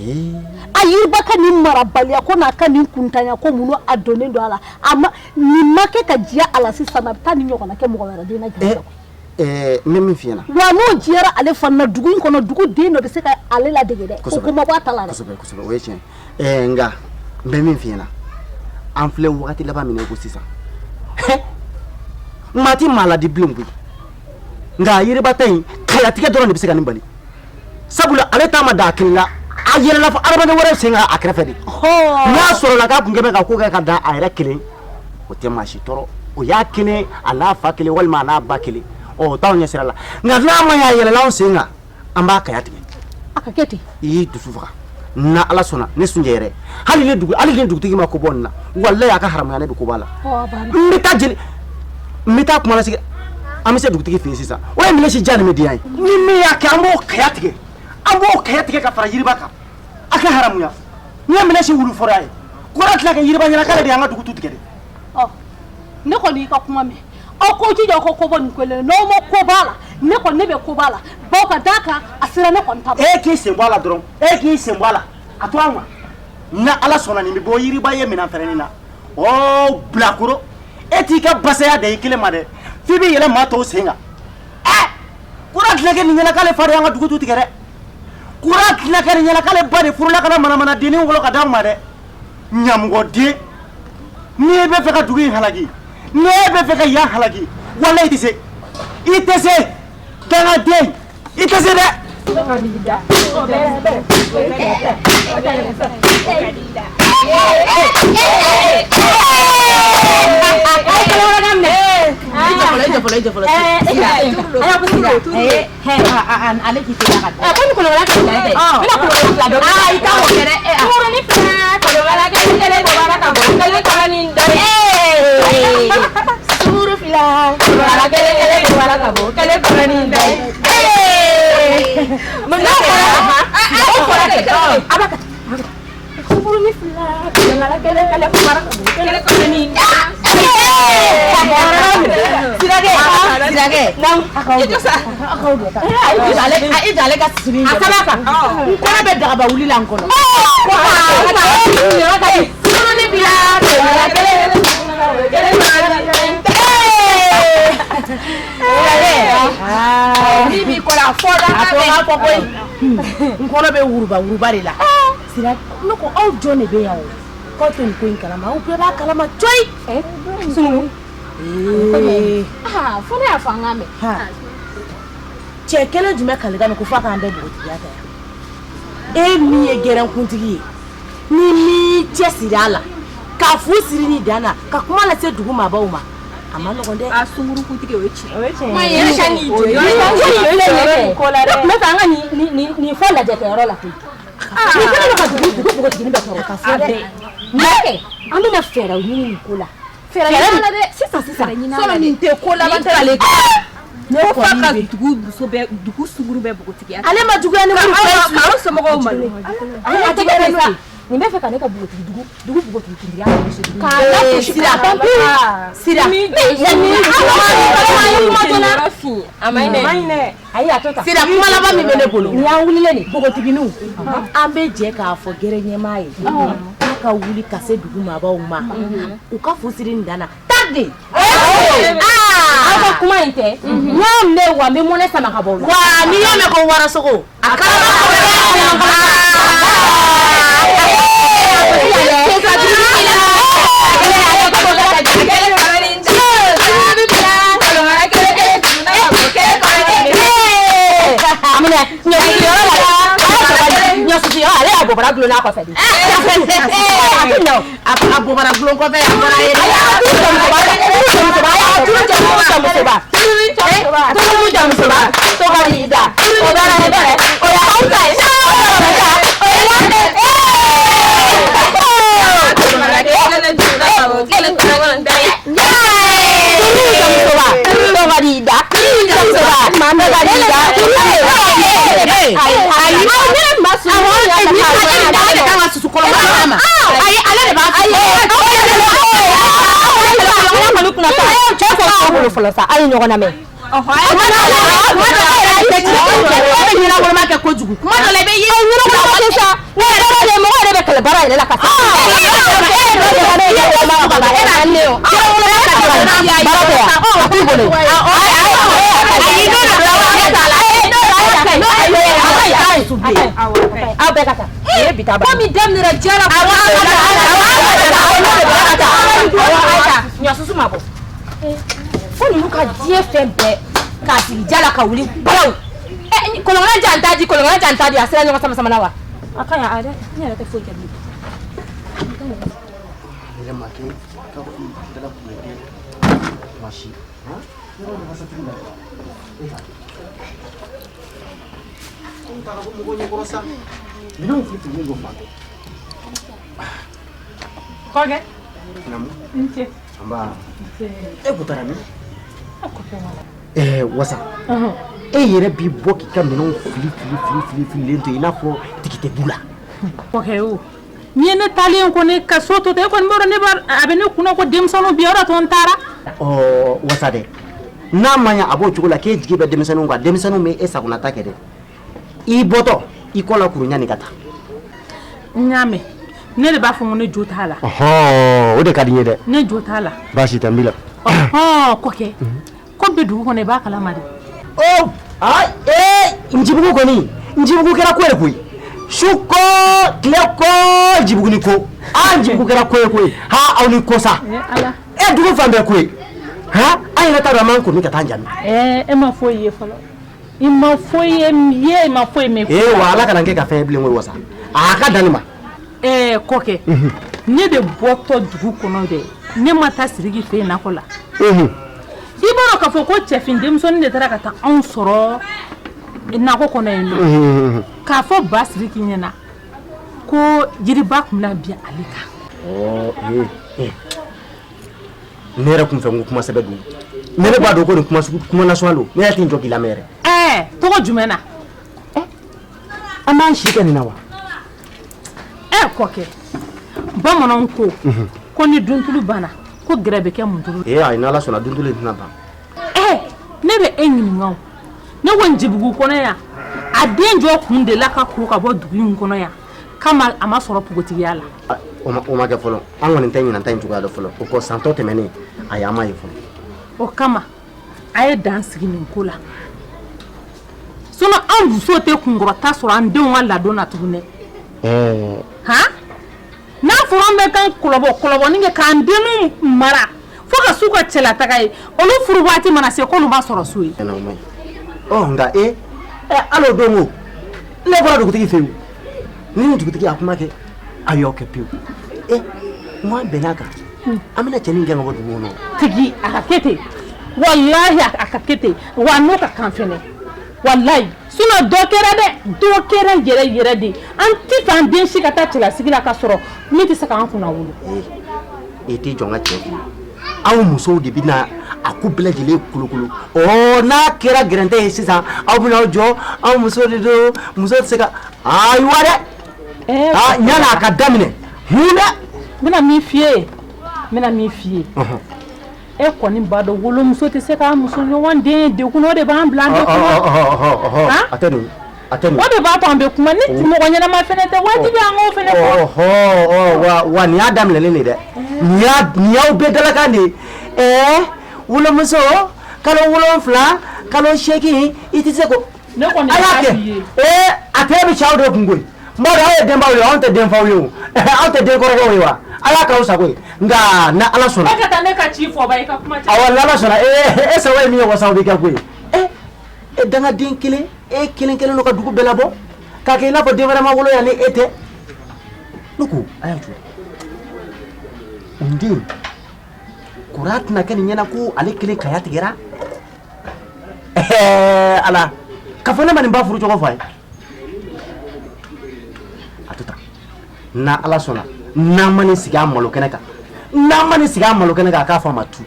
A yiriba ka nin marabaliya ko n'a ka nin kuntanya ko minnu a donnen don a la, a ma nin ma kɛ ka diya a la sisan a bɛ taa nin ɲɔgɔnna kɛ mɔgɔ wɛrɛ den na jama. N bɛ min f'i ɲɛna. Wa n'o diyara ale fana na dugu in kɔnɔ dugu den dɔ bɛ se ka ale ladege dɛ. O ko ma bɔ a ta la dɛ. Kosɛbɛ kosɛbɛ o ye tiɲɛ ye. Nka n bɛ min f'i ɲɛna, an filɛ wagati laban min na i ko sisan. Maa tɛ maa ladi bilen koyi. Nka yiriba ta in kayatigɛ dɔrɔn de bɛ se ka nin bali. Sabula ale ta ma dan a kelen la, a yɛlɛla fo adamaden wɛrɛ sen kan a kɛrɛfɛ de. N'a sɔrɔla k'a kun kɛ bɛ ka ko kɛ ka dan a yɛrɛ kelen, o tɛ maa si tɔɔrɔ. O y'a kelen, a n'a fa kelen walima a n'a ba kelen. Ɔ o t'anw ɲɛ sira la. Nka n'a ma ɲɛ a yɛlɛla anw sen kan, an b'a kaya tigɛ. A ka kɛ ten. I y'i dusu faga. Na Ala sɔnna ne Sunjɛ yɛrɛ hali ne dugu hali ne dugutigi ma ko bɔ nin na, walayi a ka haramuya ne bɛ ko b'a la. N bɛ taa jeli, n bɛ taa kuma lasigi, an bɛ se dugutigi fɛ yen sisan. O ye minɛ si diya nin bɛ diya ye. Ni min y'a kɛ, an b'o kaya tigɛ, an b'o kaya tigɛ ka fara yiriba kan. A ka haramuya n'i ye minɛ si wulu fɔra ye kɔrɔ tila kɛ yiriba ɲɛna k'ale de y'an ka dugu tu tigɛ dɛ. Ɔ, ne kɔni y'i ka kuma mɛn. Aw ko jija, aw ka ko bɔ nin ko la. N'aw ma ko b'a la, ne kɔni ne bɛ ko b'a la, bawo ka d'a kan a sera ne kɔni ta ma. E k'i sen bɔ a la dɔrɔn, e k'i sen bɔ a la, a to an ma. Na Ala sɔnna nin bɛ bɔ yiriba ye minɛn fɛrɛnin na. Ɔ bilakoro, e t'i ka basaya da i kelen ma dɛ, f'i bɛ yɛlɛ maa tɔw sen kan. Ɛ kura tila kɛ nin ɲɛna k'ale fa de y'an ka dugu tu tigɛ dɛ. Kura tila kɛ nin ɲɛna k'ale ba de furula ka na manamana dennin wolo ka d'an ma dɛ. Ɲamɔgɔden, n'i bɛ fɛ ka dugu in halaki, n'e bɛ fɛ ka yan halaki, walayi i tɛ se, i tɛ se, dangaden, i tɛ se dɛ. Ale k'i teliya ka taa. Komi kɔnɔbara ka gɛlɛn dɛ. N bɛna kɔnɔbara fila dɔ. Aa i t'o kɛ dɛ. Sukɔrɔnin fila kɔnɔbara kelen kelen kɔnɔbara ka bɔ kelen kɔnɔ nin dɔ ye. Sukuru fila kɔnɔbara kelen kelen kɔnɔbara ka bɔ kelen kɔnɔ nin dɔ ye. Mun na o fɔra kɛ? A b'a ka sukuru fila kɔnɔbara kelen kelen kɔnɔbara ka bɔ kelen kɔnɔ nin dɔ ye. Sirake, Sirake, i jɔ ale ka siri a saba kan. N kɔnɔ bɛ dagaba wuli la n kɔnɔ. Sukuru fila kɔnɔbara kelen kelen min b'i kɔrɔ a fɔ la a fɔ koyi. N kɔnɔ bɛ wuruba wuruba de la. Sira, ne ko aw jɔn de bɛ yan o? K'aw tɛ nin ko in kalama, aw bɛɛ b'a kalama coyi. Sunu. Fo ne y'a fɔ an k'a mɛn. Cɛ kelen jumɛn kalikan mɛn ko f'a k'an bɛɛ npogotigiya ta yan? E min ye gɛrɛnkuntigi ye, ni m'i cɛsiri a la, k'a fu siri ni dan na, ka kuma lase dugu maabaw ma, a ma nɔgɔn dɛ. A sunkurukuntigi, o ye tiɲɛ. O ye tiɲɛ. Kuma yɛrɛ ka n'i jɔ. Ne tun bɛ fɛ an ka nin fɔ lajɛkɛyɔrɔ la koyi. Nin fana bɛ ka dugu npogotiginin bɛɛ tɔɔrɔ. Ka fɔ dɛ. Mɛ an bɛna fɛɛrɛw ɲini nin ko la. Fɛɛrɛ ɲini la dɛ. Sisan sisan. Sɔrɔ nin tɛ ko laban tɛ ale. Ne ko f'a ka dugu muso bɛɛ, dugu sunguru bɛɛ npogotigiya. Ale ma juguya ni minnu fɛ. K'aw somɔgɔw malo. Ale tɛ sa. Nin bɛ fɛ ka ne ka npogotigi dugu dugu npogotigi kuntigiya gosi. K'a lagosi. Sira. Sira. A ma ɲi dɛ. Ayi a to tan. Sira, kuma laban min bɛ ne bolo. Nin y'an wulilen de. Npogotigininw, an bɛ jɛ k'a fɔ gɛrɛ ɲɛmaa ye. K'a ka wuli ka se dugu maabaw ma. U ka fu siri nin dan na. Taa de. Aw ka kuma in tɛ. N y'a mɛn wa n bɛ mɔnɛ sama ka bɔ o la. Wa n'i y'a mɛn ko warasogo. A kɛra. Ale y'a bobara gulon n'a kɔfɛ de. A bobara gulon kɔfɛ a bɔra ye. Fɔlɔ sa, aw ye ɲɔgɔn lamɛn. Ɲɛnagoloma kɛ kojugu. Kuma dɔ la i bɛ ɲɛnagoloma sa. Ne yɛrɛ de mɔgɔ yɛrɛ bɛ kɛlɛ baara yɛrɛ la ka se. Aw bɛɛ ka taa. Komi daminɛra jara. Ɲɔsusu ma bɔ. Fo ninnu ka diɲɛ fɛn bɛɛ k'a sigi ja la ka wuli balawu. Kɔlɔnkɔlɔn jan t'a di, kɔlɔnkɔlɔn jan t'a di, a sera ɲɔgɔn sama sama na wa? A ka ɲi a dɛ, ne yɛrɛ tɛ foyi kɛ bilen. Yɛrɛ ma kɛ ka dala kun bɛ tuma si. Yɔrɔ dɔ ka se tigi la. E k'a kɛ. Minɛnw ta ka bɔ mɔgɔw ɲɛkɔrɔ sa. Minɛnw fili fililen don fan bɛɛ. Kɔkɛ. Naamu. I ni ce. Nba. E E kun taara min? Ɛɛ Wasa. E yɛrɛ b'i bɔ k'i ka minɛnw fili fili fili fili fililen to yen i n'a fɔ tigi tɛ du la. Kɔkɛ o. N'i ye ne taalen ko ne ka so to ten e kɔni b'a dɔn ne b'a a bɛ ne kunna ko denmisɛnninw bi o de y'a to n taara. Ɔ Wasa dɛ n'a ma ɲɛ a b'o cogo la k'e jigi bɛ denmisɛnninw kan denmisɛnninw bɛ e sagonata kɛ dɛ i bɔtɔ i kɔ la kuru ɲani ka taa. N y'a mɛn ne de b'a fɔ ko ne jo t'a la. Ɔhɔn o de ka di n ye dɛ. Ne jo t'a la. Baasi tɛ n b'i la. Ɔhɔn kɔkɛ ko bɛ dugu kɔnɔ i b'a kalama de. O aa ee Ncibugu kɔni Ncibugu kɛra ko ye koyi su ko tile ko Ncibugu ni ko aa Ncibugu kɛra ko ye koyi ha aw ni ko sa e dugu fan bɛɛ ko ye ha an yɛrɛ t'a dɔn an b'an ko min ka taa an jaabi. Ɛɛ e ma foyi ye fɔlɔ i ma foyi ye i ma foyi mɛn. Ee wa Ala kana n kɛ ka fɛn ye bilen koyi Wasa a ka dan nin ma. Ɛɛ kɔkɛ ne de bɔtɔ dugu kɔnɔ dɛ ne ma taa Sidiki fɛ yen nakɔ la. I b'a dɔn k'a fɔ ko cɛfin denmisɛnnin de taara ka taa anw sɔrɔ nakɔ kɔnɔ yen nɔ k'a fɔ ba Sidiki ɲɛna ko jiriba tun bɛna bin ale kan. Ɔ ee ne yɛrɛ kun fɛ n ko kuma sɛbɛ don ne b'a dɔn ko nin kuma sugu kuma nasuguya don ne yɛrɛ tɛ n jɔ k'i lamɛn yɛrɛ. Ɛɛ tɔgɔ jumɛn na. An b'an si kɛ nin na wa. Ɛ kɔkɛ bamananw ko ko ni duntulu banna ko gɛrɛ bɛ kɛ muntulu. Ee ayi n'Ala sɔnna duntulu in tɛna ban. Ɛ ne bɛ e ɲininka o ne ko Ncibugu kɔnɔ yan a den jɔ kun delila ka ko ka bɔ dugu in kɔnɔ yan kama a ma sɔrɔ npogotigiya la. O ma kɛ fɔlɔ an kɔni tɛ ɲinan ta in cogoya dɔn fɔlɔ o kɔ san tɔ tɛmɛnen ayi an m'a ye fɔlɔ. O kama a ye dan sigi nin ko la sinon an musow tɛ kunkɔrɔta sɔrɔ an denw ka ladon na tuguni dɛ. Ɛɛ. Han n'a fɔra an bɛ kan kɔlɔbɔ kɔlɔbɔnin kɛ k'an denninw mara fo ka s'u ka cɛlataga ye olu furu waati mana se k'olu ma sɔrɔ so ye. Ɛnna o ma ɲi ɔ nka e ɛ hali o don ko ne bɔra dugutigi fɛ yen ni ni dugutigi y'a kuma kɛ a y'aw kɛ pewu e n ko an bɛn'a kan an bɛna cɛnin gɛn ka bɔ dugu kɔnɔ. Tigi a ka kɛ ten walahi a ka kɛ ten wa n'o ka kan fɛnɛ walayi sinon dɔ kɛra dɛ dɔ kɛra yɛrɛ yɛrɛ de an ti fɛ an den si ka taa cɛlasigi la ka sɔrɔ min tɛ se k'an kunna wolo. E t'i jɔ n ka cɛ kun aw musow de bɛna a ko bɛɛ lajɛlen kolokolo ɔ n'a kɛra gɛrɛntɛ ye sisan aw bɛna aw jɔ aw muso de don muso tɛ se ka ayiwa dɛ aa yanni a ka daminɛ hun dɛ. N bɛna min f'i ye n bɛna min f'i ye e kɔni b'a dɔn wolomuso tɛ se k'a muso ɲɔgɔn den ye degun na o de b'an bila an bɛ kuma. A tɛ nin a tɛ nin. O de b'a to an bɛ kuma ni mɔgɔ ɲɛnama fɛnɛ tɛ wajibi an k'o fɛnɛ fɔ. Wa nin y'a daminɛlen de dɛ nin y'aw bɛɛ dalakan de ye ɛɛ wolomuso kalo 7 kalo 8 i tɛ se ko. Ne kɔni a y'a b'a kɛ f'i ye. ee a tɛ bɛ cɛw de kun koyi n b'a dɔn aw ye denbaw ye anw tɛ denfaw ye o aw tɛ denkɔrɔbaw ye wa ala k'aw sago ye nka ni Ala sɔnna. E ka taa ne ka ci fɔ ba i ka kuma ca. Awɔ ni Ala sɔnna ee e sago ye min ye wasa o bɛ kɛ koyi e dangaden kelen e kelen kelen don ka dugu bɛɛ labɔ k'a kɛ i n'a fɔ den wɛrɛ ma wolo yan ni e tɛ ne ko a y'a jɔ n den kɔrɔ tɛna kɛ nin ɲɛna ko ale kelen kaya tigɛra ɛɛ Ala k'a fɔ ne ma nin ba furu cogo fɔ a ye a to tan n'a Ala sɔnna n'an ma nin sigi a malo kɛnɛ kan n'an ma nin sigi a malo kɛnɛ kan a k'a fɔ a ma tu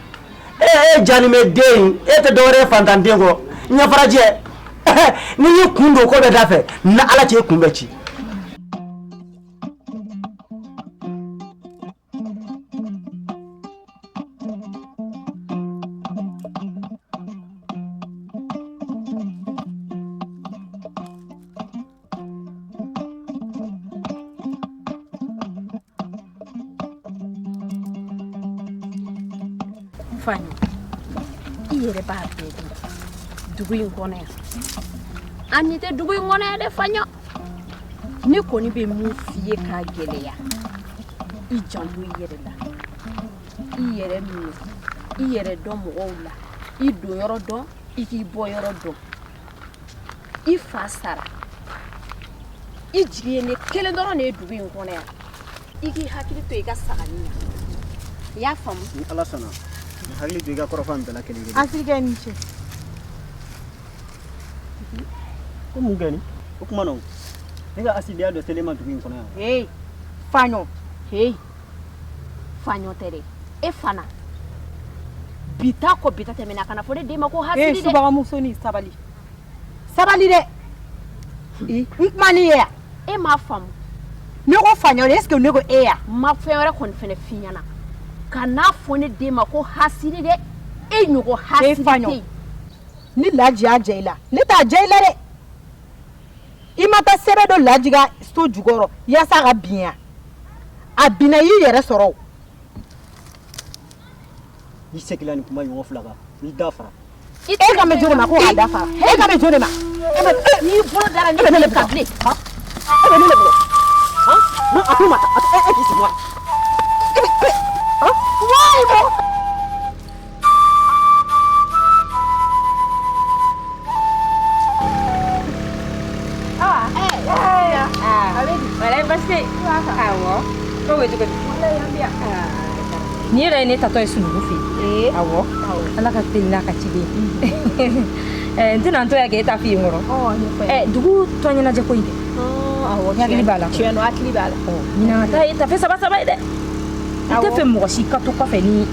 e janimɛ den e tɛ dɔwɛrɛ ye fantanden kɔ ɲɛfarajɛ n'i y'i kun don ko bɛɛ da fɛ ni Ala cɛ e kun bɛ ci. Faɲɔ i yɛrɛ b'a bɛɛ dɔn dugu in kɔnɔ yan an ɲɛ tɛ dugu in kɔnɔ yan dɛ Faɲɔ ne kɔni bɛ mun f'i ye k'a gɛlɛya i janto i yɛrɛ la i yɛrɛ minɛ i yɛrɛ dɔn mɔgɔw la i don yɔrɔ dɔn i k'i bɔ yɔrɔ dɔn i fa sara i jigi ye ne kelen dɔrɔn de ye dugu in kɔnɔ yan i k'i hakili to i ka saganin na i y'a faamu. Ni Ala sɔnna n hakili to i ka kɔrɔfɔ in bɛɛ la kelen kelen. An terikɛ ni ce. Ko mun kɛ nin? O kuma na ne ka asidiya dɔ selen ma dugu in kɔnɔ yan. Hey, Faɲɔ. Hey, Faɲɔ tɛ dɛ. E fana. Bi ta kɔ bi ta tɛmɛna a kana fɔ ne den ma ko hasidi dɛ. Ee subagamusonin sabali. Sabali dɛ. N kuma n'i ye yan. E m'a faamu. Ne ko Faɲɔ de est ce que ne ko e ya? N ma fɛn wɛrɛ kɔni fɛnɛ f'i ɲɛna. Kan'a fɔ ne den ma ko hasidi dɛ. E ɲɔgɔn hasidi tɛ yen. Ni Laji y'a diya i la, ne t'a diya i la dɛ. I ma taa sɛbɛn dɔ Laji ka so jukɔrɔ yaasa a ka bin yan. A binna i y'i yɛrɛ sɔrɔ o. N'i seginna nin kuma ɲɔgɔn fila kan, n b'i da fara. E kan bɛ jɔn de ma ko k'a da fara? E kan bɛ jɔn de ma? N'i bolo dara ne ne kan bilen. E bɛ ne le bugɔ. Han? Non, a to ma e k'i sigi wa. E bɛ han? Wayi mɔgɔ. Walayi baasi tɛ yen. Awɔ. Ko bɛ cogo di? Nin yɛrɛ ye ne tatɔ ye Sununkun fɛ yen. Awɔ. Ala ka teli n'a ka ciden. N tɛna n to yan k'e ta f'i ye n kɔrɔ. Dugu tɔn ɲɛnajɛ ko in kɛ. Awɔ. Hakili b'a la. Tiɲɛ don, hakili b'a la. Ɲinan ka taa ye tafe saba saba ye dɛ. N tɛ fɛ mɔgɔ si ka to kɔfɛ ni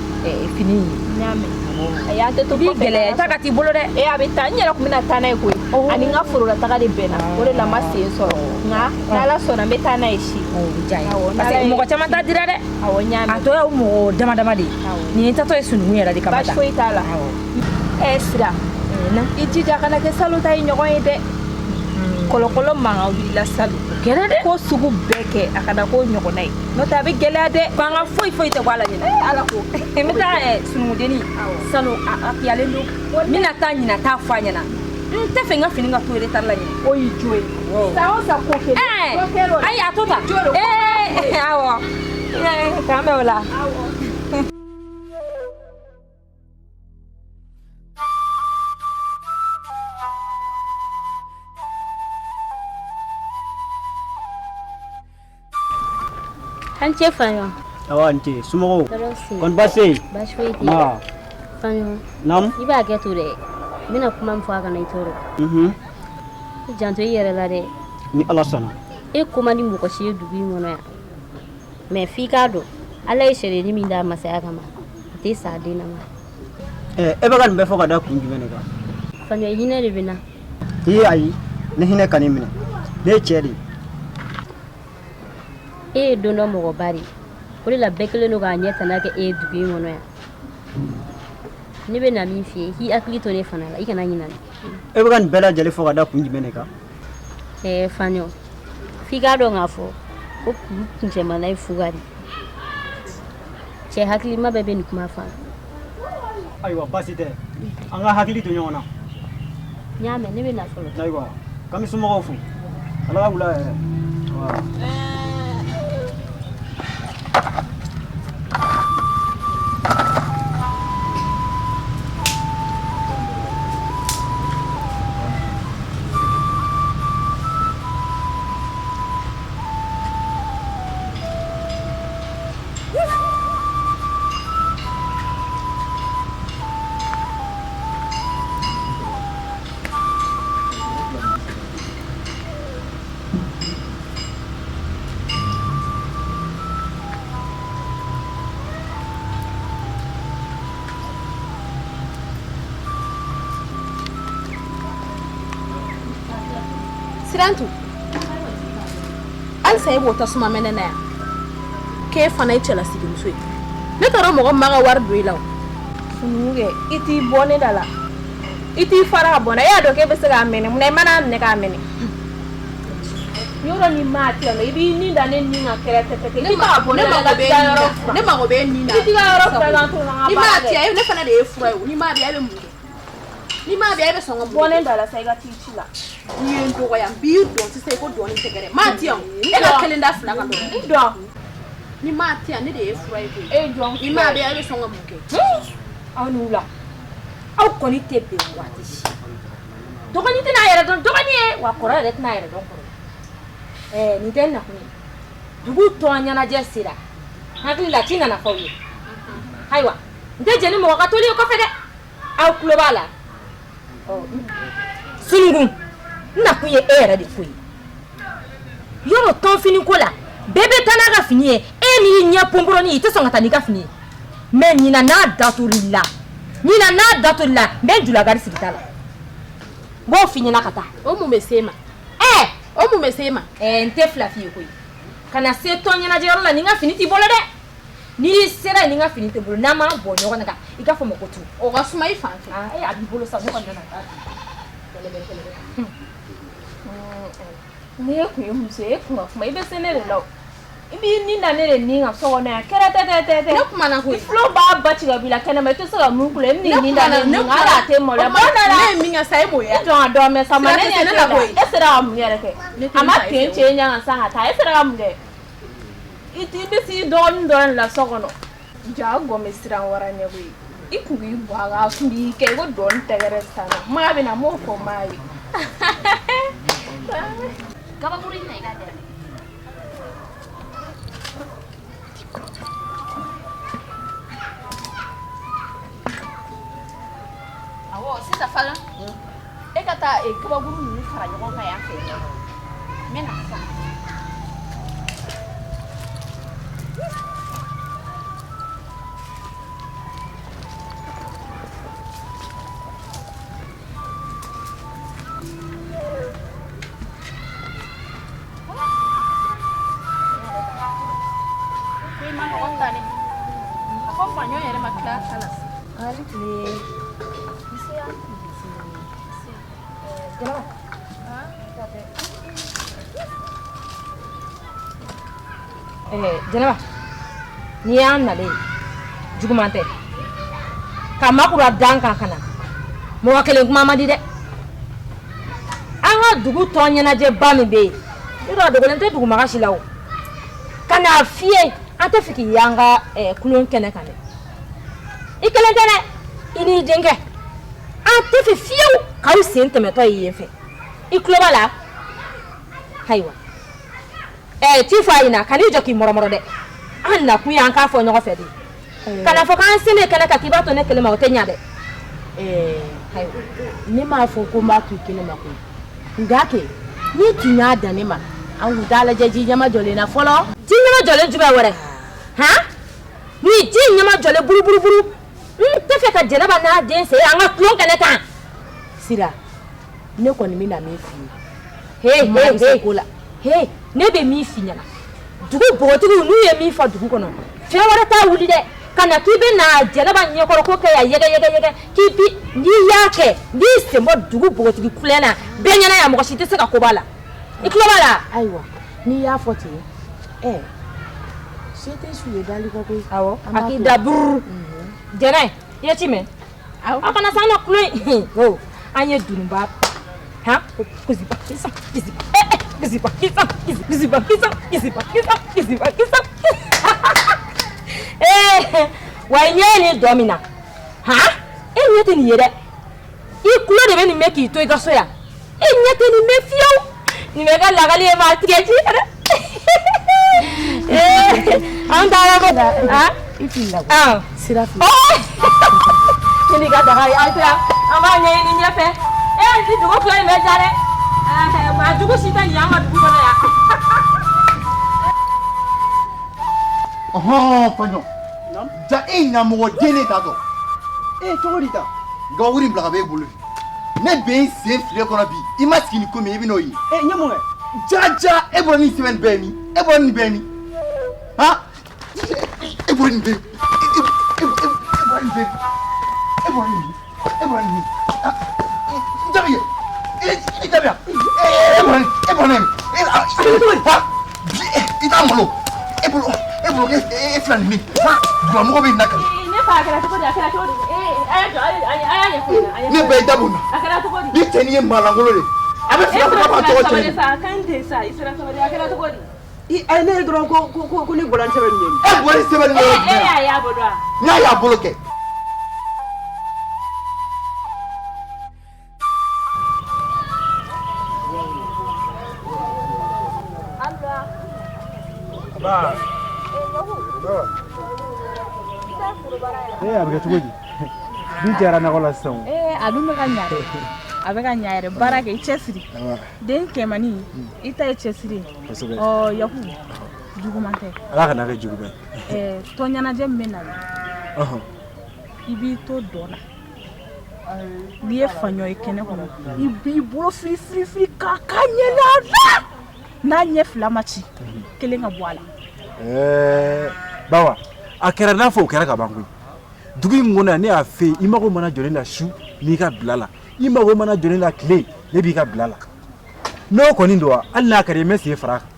fini ye. N y'a mɛn. Ayi an tɛ to I b'i kɔfɛ. gɛlɛya i ta ka t'i bolo dɛ. Ee a bɛ taa n yɛrɛ tun bɛna taa n'a ye koyi. Ani n ka forola taga de bɛnna o de la n ma sen sɔrɔ nka n'Ala sɔnna n bɛ taa n'a ye si. O bɛ diya n ye. Awɔ, Parce que mɔgɔ caman ta dira dɛ. Awɔ n y'a mɛn. A tɔ y'aw mɔgɔ dama dama de ye. Nin ye n tatɔ ye Sununkun yɛrɛ de kama Baasi foyi t'a la. Ɛ Sira. I jija kana kɛ salon ta ye ɲɔgɔn ye dɛ. Kɔlɔkɔlɔ mankan wulila salon. Kɛra dɛ. Ko sugu bɛɛ kɛ a kana k'o ɲɔgɔnna ye. N'o tɛ a bɛ gɛlɛya dɛ. Fanga foyi foyi tɛ bɔ a la ɲinɛ. Ee Ala ko. N bɛ taa sununkundennin salon a kiyalen don. N bɛna taa ɲina t'a fɔ a ɲɛna. N tɛ fɛ n ka fini ka to retard la ɲinɛ. O y'i jo ye. San o san ko kelen. Dɔ kɛra o la. Ayi a to tan. Jo don. Ee awɔ. K'an bɛn o la. Awɔ. An ce Faɲɔ. Awa n ce, somɔgɔw? Tɔɔrɔ si. Kɔni baasi tɛ yen? Baasi foyi tɛ yen. Nba. Faɲɔ. Naamu. I b'a hakɛ to dɛ. N bɛna kuma min fɔ a kana i tɔɔrɔ. Unhun. I janto i yɛrɛ la dɛ. Ni Ala sɔnna. E ko man di mɔgɔ si ye dugu in kɔnɔ yan. Mais f'i k'a dɔn Ala ye sariya min d'a masaya kama a tɛ sa a den na ma. Ɛ e bɛ ka nin bɛɛ fɔ ka da kun jumɛn de kan? Faɲɔ hinɛ de bɛ n na. Ee ayi, ne hinɛ kan'i minɛ. Ne ye cɛ de ye. E ye don dɔ mɔgɔba de ye. O de la bɛɛ kɛlen don k'a ɲɛ tana kɛ e ye dugu in kɔnɔ yan. Ne bɛ na min f'i ye k'i hakili to ne fana la i kana ɲinɛ. E bɛ ka nin bɛɛ lajɛlen fɔ ka da kun jumɛn de kan? Ɛɛ Faɲɔ f'i k'a dɔn k'a fɔ ko kuru kuncɛmana ye fuga de ye. Cɛ hakilima bɛɛ bɛ nin kuma faamu. Ayiwa baasi tɛ. An ka hakili to ɲɔgɔn na. N y'a mɛn ne bɛ na fɔlɔ. Ayiwa k'an bɛ somɔgɔw fo. Ala ka wula hɛrɛ. Sirantu halisa e b'o tasuma mɛnɛ na yan k'e fana ye cɛlasigimuso ye ne taara mɔgɔ min b'a ka wari don i la o. Sununkun kɛ i t'i bɔ ne da la i t'i fara ka bɔ n na e y'a dɔn k'e bɛ se k'a mɛnɛ munna i mana minɛ k'a mɛnɛ yɔrɔ ni maa tɛ yan nɔ i b'i ni da ne ni kan kɛrɛfɛ i tɛ ka bɔ ne da la i t'i ka yɔrɔ furan Ne mago bɛ e ni na. I t'i ka yɔrɔ furan k'an to n ka Ni baara maa kɛ. tɛ yan ne fana de ye fura ye o ni maa bɛ yan e bɛ mun kɛ ni maa bɛ yan e bɛ sɔn ka mun Bɔ kɛ. ne da la sa i ka t'i ci la. N'i ye n dɔgɔya n b'i dɔn sisan i ko dɔɔni tɛ kɛ dɛ maa tɛ yan o e ka kelen da fila kan dɔrɔn. N dɔn. Ni maa tɛ yan ne de ye fura ye koyi. E jɔn Ni maa bɛ yan e bɛ sɔn ka mun kɛ. Aw ni wula. Aw kɔni tɛ bɛn waati si. Dɔgɔnin tɛna a yɛrɛ dɔn dɔgɔnin ye wa kɔrɔ yɛrɛ tɛna a yɛrɛ dɔn kɔrɔ ye. Ɛɛ nin tɛ n nakun ye. Dugu tɔn ɲɛnajɛ sera. N hakili la ci nana f'aw ye. Ayiwa n tɛ jɛn ni mɔgɔ ka toli ye kɔfɛ dɛ. Aw tulo b'a la. Ɔ Sununkun n nakun ye e yɛrɛ de ko ye. Yɔrɔ tɔnfini ko la, bɛɛ bɛ taa n'a ka fini ye. E n'i ɲɛ pɔnpɔrɔnin, i tɛ sɔn ka taa n'i ka fini ye. Mais ɲinan n'a datur'i la, ɲinan n'a datur'i la, n bɛ julagari sigi ta la. N b'o f'i ɲɛna ka taa. O mun bɛ s'e ma? Ɛɛ! O mun bɛ s'e ma? Ɛɛ, n tɛ fila f'i ye koyi. Ka na se tɔn ɲɛnajɛyɔrɔ la, ni n ka fini t'i bolo dɛ. N'i sera yen ni n ka fini t'i bolo, n'an m'an bɔ ɲɔgɔn na kan, i k'a fɔ n ma ko tu. O ka suma i fan fɛ. Aa, ee, a b'i bolo sa, ne kɔni nana taa. Kɛlɛbɛ, kɛlɛbɛ. Ni e kun ye muso ye, e kun ka kuma, i bɛ se ne de la o. I b'i ni na ne de ni kan so kɔnɔ yan, kɛrɛ tɛ tɛ tɛ tɛ. Ne kumana koyi. I tulo b'a ba ci ka b'i la kɛnɛma, i tɛ se ka mun kulo, e bɛ n'i ni da ne Ne ni kan, hali a tɛ maloya. O tuma ne ye min kɛ sa, e m'o ye. E jɔn ka dɔ mɛn sa, ma ne Sira tɛ ɲɛ ne t'e la la. koyi. E sera ka mun yɛrɛ kɛ? Ne tɛ A ma n fa ye ten fiyewu. cɛ ɲɛ kan sa ka taa, e sera ka mun kɛ? I t'i bɛ s'i dɔgɔnin dɔrɔn de la so kɔnɔ. Ja gɔn bɛ siran wara ɲɛ koyi. I kun b'i bɔ a kan, a kun b'i kɛ i ko dɔɔni tɛgɛrɛ sisan nɔ. Maa bɛ na, n m'o fɔ maa ye. Gabakuru in na i ka dɛmɛ. Awɔ, sisan fana e ka taa gabakuru ninnu fara ɲɔgɔn kan yan fɛ. N bɛ na sisan. Ko i ma nɔgɔn ta dɛ. A ko faɲɔ yɛrɛ ma tila a ta la. Ali tile. Jɛnɛba, n'i y'an nalen ye, juguman tɛ ka makura dan kan ka na mɔgɔ kelen kuma man di dɛ. An ka dugu tɔn ɲɛnajɛba min bɛ yen, i dɔn a dogolen tɛ dugumaga si la o. Ka n'a f'i ye, an tɛ fɛ k'i y'an ka kulon kɛnɛ kan dɛ. I kelen tɛ dɛ, i n'i denkɛ. An tɛ fɛ fiyewu k'aw sen tɛmɛtɔ ye yen fɛ. I tulo b'a la? Ayiwa. T'i fɔ a ɲɛna, kan'i jɔ k'i mɔrɔmɔrɔ dɛ. An nakun ye an k'a fɔ ɲɔgɔn fɛ de. Kana fɔ k'an selen kɛnɛ kan k'i b'a to ne kelen ma, o tɛ ɲa dɛ. Ayiwa. Ne m'a fɔ ko n b'a to i kelen ma koyi. Nka kɛ, n'i tun y'a dan ne ma, an kun t'a lajɛ ji ɲɛma jɔlen na fɔlɔ. Ji ɲɛma jɔlen jumɛn wɛrɛ? Han? Ni ji ɲɛma jɔlen buruburuburu, n tɛ fɛ ka Jɛnɛba n'a den sen an ka tulon kɛnɛ kan. Sira, ne kɔni bɛna min f'i ye. He, Maa he, bɛ se he. ko la. He, ne bɛ min f'i ɲɛna. Dugu npogotigiw n'u ye min fɔ dugu kɔnɔ, fɛn wɛrɛ t'a wuli dɛ. Ka na k'i bɛ na Jɛnɛba ɲɛkɔrɔ ko kɛ yan yɛgɛ yɛgɛ yɛgɛ, k'i bi n'i y'a kɛ, n'i sen bɔ dugu npogotigi kulɛn na, bɛɛ ɲɛna yan, mɔgɔ si tɛ se ka ko b'a la. I tulo b'a la? Ayiwa, n'i y'a fɔ ten, se tɛ su ye dali kɔ koyi. Awɔ, An a b'a k'i to da yen. bururu. Jɛnɛ, i ye ci mɛn? Awɔ. A kana s'an na kulon in. O, an ye dununba. Han? Kusiba, kisa, kisiba, kisiba, kisa, kisiba, kisa, kisiba, kisa, kisiba, kisa. Wa i ɲɛ ye nin dɔ min na. Han? E ɲɛ tɛ nin ye dɛ. I tulo de bɛ nin mɛn k'i to i ka so yan. E ɲɛ tɛ nin mɛn fiyewu. Nin bɛ kɛ lakali ye maa tigɛ ji yɛrɛ. An taara ko. Han? I filila koyi. Ah. Sira filila. Ne n'i ka daga ye, an sera. An b'a ɲɛɲini ɲɛfɛ. Ni dugu filɛ nin bɛ ja dɛ. Maa jugu si tɛ nin y'an ka dugu kɔnɔ yan. Ɔhɔn Faɲɔ. Ja e ɲamɔgɔ den ne t'a dɔn. E cogo di ta? Gabakuru in bila ka bɔ e bolo bi. Ne bɛ n sen file kɔnɔ bi. I ma sigi ni ko min ye, i bɛ n'o ye. E n ye mun kɛ? Ja ja e bɔra ni sɛbɛn bɛɛ ye min? E bɔra ni bɛɛ ye min? Han? E bɔra nin bɛɛ ye e bɔra nin bɛɛ ye e bɔra nin e bɔra nin n jaabi i jaabi yan e bɔra e bɔra nin e ha i t'a malo e bolo e bolo e fila nin min dugulamɔgɔ bɛ na kari. Ne fa a kɛra cogo di, a kɛra cogo di? A y'a jɔ, a y'a ɲɛfɔ n ɲɛna. Ne ba i da b'o na. A kɛra cogo di? Ni cɛnin ye maa lankolon de a bɛ fila fila b'a tɔgɔ cɛn. Sa, kan tɛ sa, i sera sabali, a kɛra cogo di? I ne ye dɔrɔn ko ko ne bɔra ni sɛbɛn nin ye. E bɔra ni sɛbɛn nin ye. E y'a y'a bolo wa? N y'a y'a bolo kɛ. Ba. A bɛ kɛ cogo di? Bin cayara nakɔ la sisan o. A dun bɛ ka ɲa dɛ. A bɛ ka ɲa yɛrɛ, baara kɛ, i cɛsiri. Den cɛmannin, i ta ye cɛsiri ye. Kosɛbɛ. Ɔ Yaku, juguman tɛ. Ala kana kɛ juguman ye. Ɛɛ, tɔn ɲɛnajɛ min bɛ nalen, i b'i to dɔn na. N'i ye faɲɔ ye kɛnɛ kɔnɔ, i b'i bolo firi firi firi k'a k'a ɲɛ la, n'a ɲɛ fila ma ci, kelen ka bɔ a la. Ɛɛ bawa, a kɛra n'a fɔ o kɛra ka ban koyi. Dugu in kɔnɔ yan, ne y'a fɛ yen, i mago mana jɔ ne la su, n'i ka bila la, i mago mana jɔ ne la tile, ne b'i ka bila la. N'o kɔni don wa, hali n'a ka di n ye, n bɛ sen fara a kan.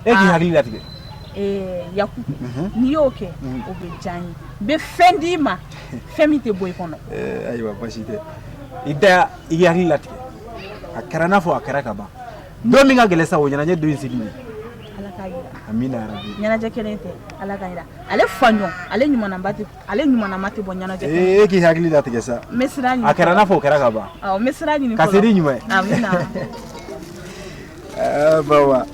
E k'i hakili latigɛ. Ee Yaku, n'i y'o kɛ, o bɛ diya n ye. N bɛ fɛn d'i ma, fɛn min tɛ bɔ i kɔnɔ. Ɛɛ ayiwa, baasi tɛ. I da i k'i hakili latigɛ. A kɛra n'a fɔ a kɛra ka ban. Don min ka gɛlɛn sa, o ɲɛnajɛ don in seli de. Ala k'a yira. Amina yarabi. Ɲɛnajɛ kelen tɛ, Ala k'a yira. Ale faɲɔ, ale ɲumanaba tɛ, ale ɲumanama tɛ bɔ ɲɛnajɛ kelen. Ee e k'i hakili latigɛ sa. N bɛ sira ɲini. A kɛra n'a fɔ o kɛra ka ban. Awɔ, n bɛ sira ɲini. Ka se ni ɲuman ye. Amina. Aa bawa.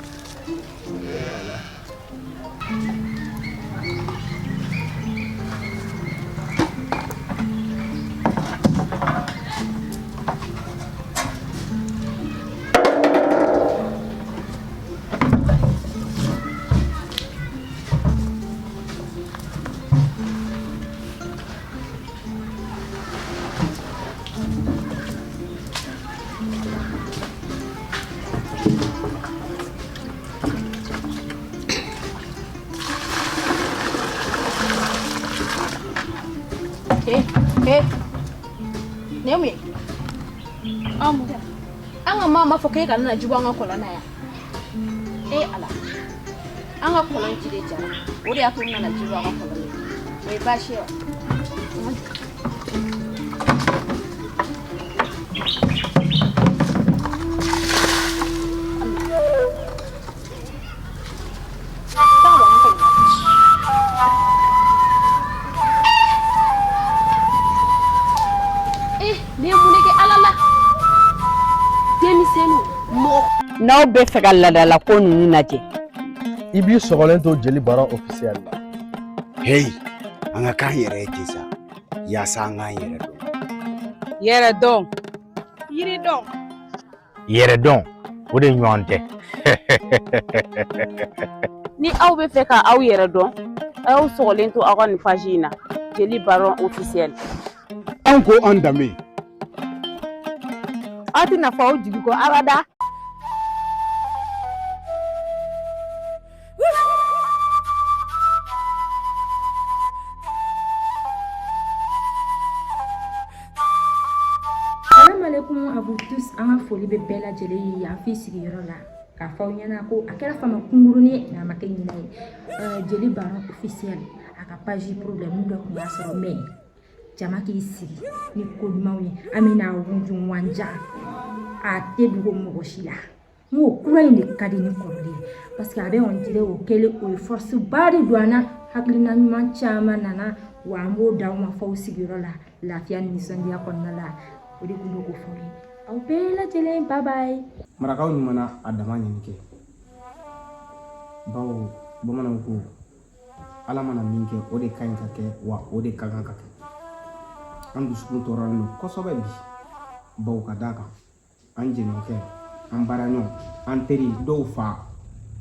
Eh, nin ye mun ye? An mun kɛra? An ka maa ma fɔ k'e kana na ji bɔ an ka kɔlɔn na yan. E Ala, an ka kɔlɔn ji de jara, o de y'a to n nana ji bɔ an ka kɔlɔn na. O ye baasi ye wa? Taa bɔ an ka kɔlɔn na. Eh, ne ye mun de kɛ Ala la? Denmisɛnninw, mɔgɔ. N'aw bɛ fɛ ka laadalako ninnu lajɛ, i b'i sɔgɔlen to Jeli Baron officiel la. Heyi, an ka k'an yɛrɛ ye ten sa, yaasa an k'an yɛrɛ dɔn. Yɛrɛ dɔn, yiri dɔn, yɛrɛ dɔn, o de ɲɔgɔn tɛ. Ni aw bɛ fɛ ka aw yɛrɛ dɔn, a y'aw sɔgɔlen to aw ka nin page in na, Jeli Baron officiel. An ko an danbe. Aw tɛna fɔ aw jigi kɔ abada. Salam alaikum à vous tous. An ka foli bɛ bɛɛ lajɛlen ye yan f'i sigiyɔrɔ la, k'a fɔ aw ɲɛna ko a kɛra fama kunkurunin ye nka a ma kɛ ɲinɛ ye. Jeli Baron officiel, a ka page problème dɔ tun y'a sɔrɔ, mais jama k'i sigi ni ko ɲumanw ye, an bɛna wunjun wanja, a tɛ dogo mɔgɔ si la. N ko kura in de ka di ni kɔrɔlen ye, parce que a bɛ on dirait o kɛlen, o ye force ba de don an na, hakilina ɲuman caman nana, wa an b'o d'aw ma f'aw sigiyɔrɔ la, lafiya ni nisɔndiya kɔnɔna la. O de tun bɛ k'o fɔ aw ye. Aw bɛɛ lajɛlen, bye bye. Marakaw ɲuman a dama ɲini kɛ, bawo bamananw ko Ala mana min kɛ, o de ka ɲi ka kɛ, wa o de ka kan ka kɛ. An dusukun tɔɔrɔlen don kosɛbɛ bi, bawo ka d'a kan an jɛɲɔgɔnkɛ, an baaraɲɔgɔn, an teri, dɔw fa,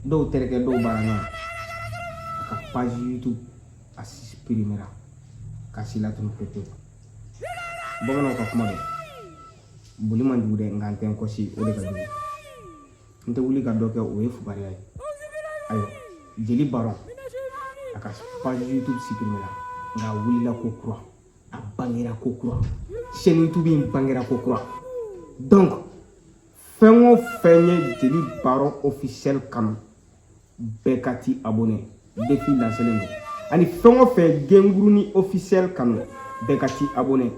dɔw terikɛ, dɔw baaraɲɔgɔn, a ka page YouTube a supprimera ka si latunu pewu. Bamananw ka kuma don, boli man jugu dɛ, nka n tɛ n kɔsi, o de ka jugu. N tɛ wuli ka dɔ kɛ, o ye fugariya ye. Ayiwa, Jeli Baron a ka page YouTube supprimera, nka a wulila ko kura, a bangera ko kura, chaîne YouTube in bangera ko kura. Donc fɛn o fɛn ye Jeli Baron officiel kanu, bɛɛ ka t'i abonné, défi lancelen don. Ani fɛn o fɛn Gengurunin officiel kanu, bɛɛ ka t'i abonné.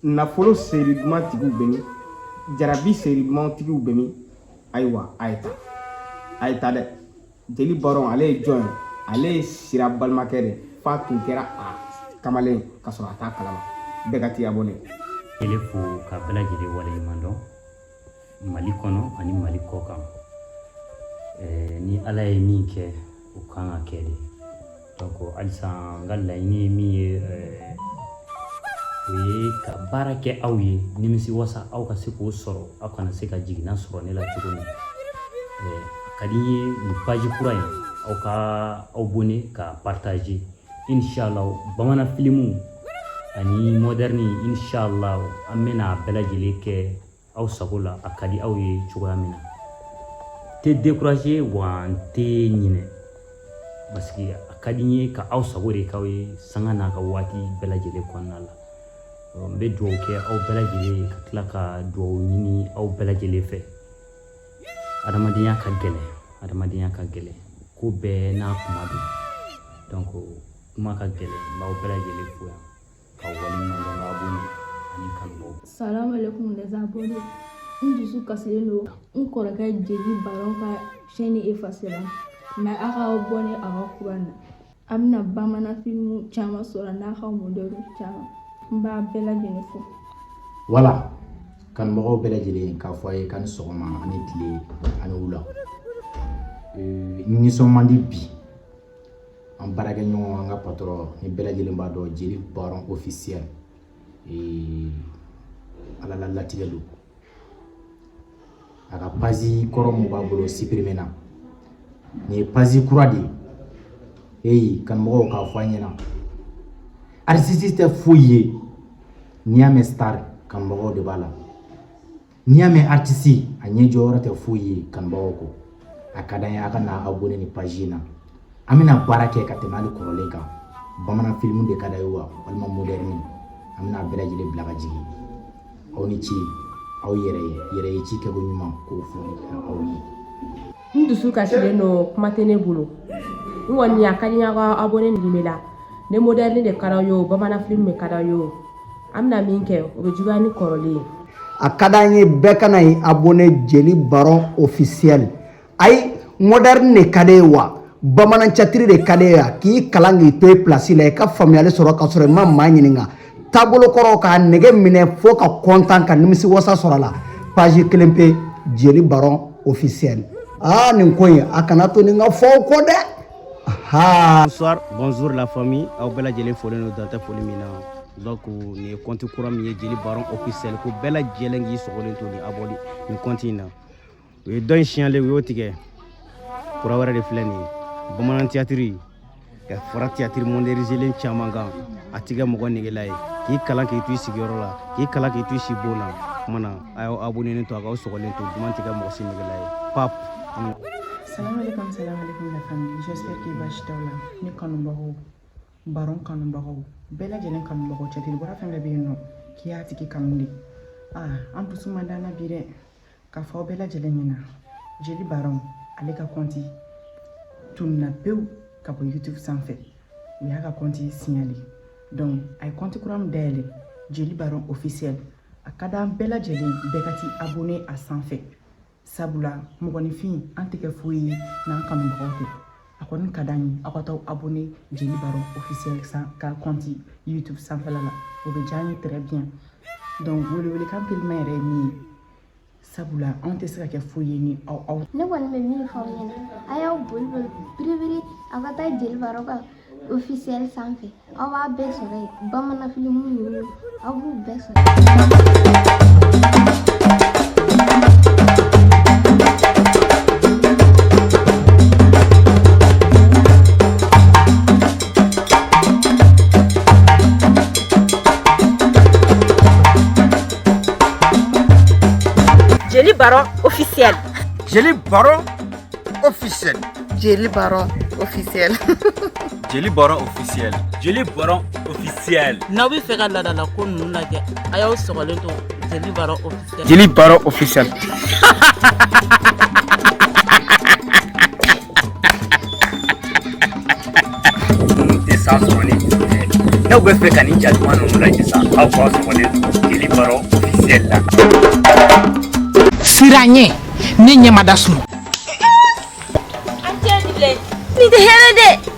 Nafolo seeri duman tigiw bɛ min? Jarabi seeri duman tigiw bɛ min? Ayiwa, a ye taa, a ye taa dɛ. Jeli Baron, ale ye jɔn ye? Ale ye Sira balimakɛ de, f'a tun kɛra a kamalen ka sɔrɔ a t'a kalama. Bɛɛ ka t'i abonné. Kele fo ka bɛɛ lajɛlen waleɲuman dɔn Mali kɔnɔ ani Mali kɔ kan. Ni Ala ye min kɛ, o kan ka kɛ de. Donc halisa n ka laɲini ye min ye, O ye ka baara kɛ aw ye nimisi wasa aw ka se k'o sɔrɔ, aw kana se ka jiginna sɔrɔ ne la cogo min. A ka di n ye nin page kura in, aw ka aw abonné ka partager. Inshallah, bamanan filimu ani moderne, inshallah, an bɛna a bɛɛ lajɛlen kɛ aw sago la, a ka di aw ye cogoya min na. Tɛ décourager wa n tɛ ɲinɛ, parce que a ka di n ye ka aw sago de k'aw ye sanga n'a ka waati bɛɛ lajɛlen kɔnɔna la. N bɛ dugawu kɛ aw bɛɛ lajɛlen ye, ka tila ka dugawu ɲini aw bɛɛ lajɛlen fɛ. Adamadenya ka gɛlɛn, adamadenya ka gɛlɛn, ko bɛɛ n'a kuma don. Donc kuma ka gɛlɛn, n b'aw bɛɛ lajɛlen fo yan k'aw waleɲuman dɔn, k'aw abonné ani kanubagaw. Salam alaikum les abonnés. N dusu kasilen don, n kɔrɔkɛ Jeli Baron ka chaîne effacé la, mais a ka abonné a ka kura na. A bɛna bamanan filimu caman sɔrɔ n'a ka modèle caman. N b'a bɛɛ lajɛlen fo. Voilà, kanubagaw bɛɛ lajɛlen, k'a fɔ a ye k'a ni sɔgɔma ani tile ani wula. N nisɔn man di bi. An baarakɛɲɔgɔn, an ka patron, ni bɛɛ lajɛlen b'a dɔn, Jeli Baron officiel, Ala la latigɛ don. A ka page kɔrɔ mun b'a bolo supprimer na, nin ye page kura de ye. Eyi, kanubagaw, k'a fɔ an ɲɛna, artiste tɛ foyi ye. N'i y'a mɛn star, kanubagaw de b'a la. N'i y'a mɛn artiste, a ɲɛ jɔyɔrɔ tɛ foyi ye kanubagaw kɔ. A ka d'an ye a ka na abonné ni page in na. An bɛna baara kɛ ka tɛmɛ hali kɔrɔlen kan. Bamanan filimu de ka d'a ye wa, walima moderne, an bɛna a bɛɛ lajɛlen bila ka jigin. Aw ni ce, aw yɛrɛ ye yɛrɛ ye ci kɛko ɲuman k'o fɔ aw ye. N dusu kasilen don, kuma tɛ ne bolo. N kɔni, a ka di n ye aw ka abonné nin la. Ne moderne de ka d'aw ye o, bamanan filimu de ka d'aw ye o, an bɛna min kɛ, o bɛ juguya ni kɔrɔlen ye. A ka d'an ye bɛɛ ka na i abonné Jeli Baron officiel. Ayi, moderne de ka di ye wa, bamanan théâtre de ka di ye wa, k'i kalan k'i to i place la, i ka faamuyali sɔrɔ ka sɔrɔ i ma maa ɲininka, taabolo kɔrɔ k'a nɛgɛ minɛ fo ka kɔntan ka nimisi wasa sɔrɔ a la. Page kelen pe, Jeli Baron officiel. Aa, nin ko in, a kana to nin ka fɔ aw kɔ dɛ. Ha. Bonsoir, bonjour la famille. Aw bɛɛ lajɛlen folen don, dan tɛ foli min na. Donc nin ye compte kura min ye, Jeli Baron officiel, ko bɛɛ lajɛlen k'i sɔgɔlen to nin abonné nin compte in na. U ye dɔ in signalé, u y'o tigɛ, kura wɛrɛ de filɛ nin ye. Bamanan théâtre ka fara théâtre moderniselen caman kan, a ti kɛ mɔgɔ negela ye, k'i kalan k'i to i sigiyɔrɔ la, k'i kalan k'i to i si bon na. Kuma na, a y'aw abonné to, a k'aw sɔgɔlen to, duman ti kɛ mɔgɔ si negela ye. Pap. Salam alaikum, salam alaikum la famille. J'espère que baasi t'aw la. Ne kanubagaw, Baron kanubagaw, bɛɛ lajɛlen kanubagaw, cɛtiri bɔra fɛn fɛn bɛ yen nɔ, k'i y'a tigi kanu de. Ah, an dusu man d'an na bi dɛ. K'a fɔ aw bɛɛ lajɛlen ɲɛna, Jeli Baron ale ka compte tununa pewu ka bɔ YouTube sanfɛ. U y'a ka compte signalé. Donc a ye compte kura min dayɛlɛ, Jeli Baron officiel, a ka d'an bɛɛ lajɛlen bɛɛ ka t'i abonné a sanfɛ. Sabula mɔgɔninfin, an tɛ kɛ foyi ye n'an kanubagaw tɛ. A kɔni ka d'an ye aw ka taa abonné Jeli Baron officiel san ka compte YouTube sanfɛla la, o bɛ diya an ye très bien. Donc welewelekan teliman yɛrɛ ye min ye, sabula anw tɛ se ka kɛ foyi ye ni aw aw. Ne kɔni bɛ min fɔ aw ɲɛna, a y'aw boli boli biribiri, aw ka taa Jeli Baron ka officiel sanfɛ, aw b'a bɛɛ sɔrɔ yen. Bamanan filimu ninnu, aw b'u bɛɛ sɔrɔ. Jeli Baron officiel. Jeli Baron officiel. Jeli Baron officiel. Jeli Baron officiel. Jeli Baron officiel. N'aw bɛ fɛ ka laadala ko ninnu lajɛ, a y'aw sɔgɔlen to Jeli Baron officiel. Jeli Baron officiel. Ninnu tɛ san sɔrɔ ni juru tɛ. N'aw bɛ fɛ ka nin ja duman ninnu lajɛ sa, aw k'aw sɔgɔlen to Jeli Baron officiel la. Sira ɲɛ ne ɲɛ ma da sunɔgɔ. An cɛ ni bilen. Nin tɛ hɛrɛ dɛ.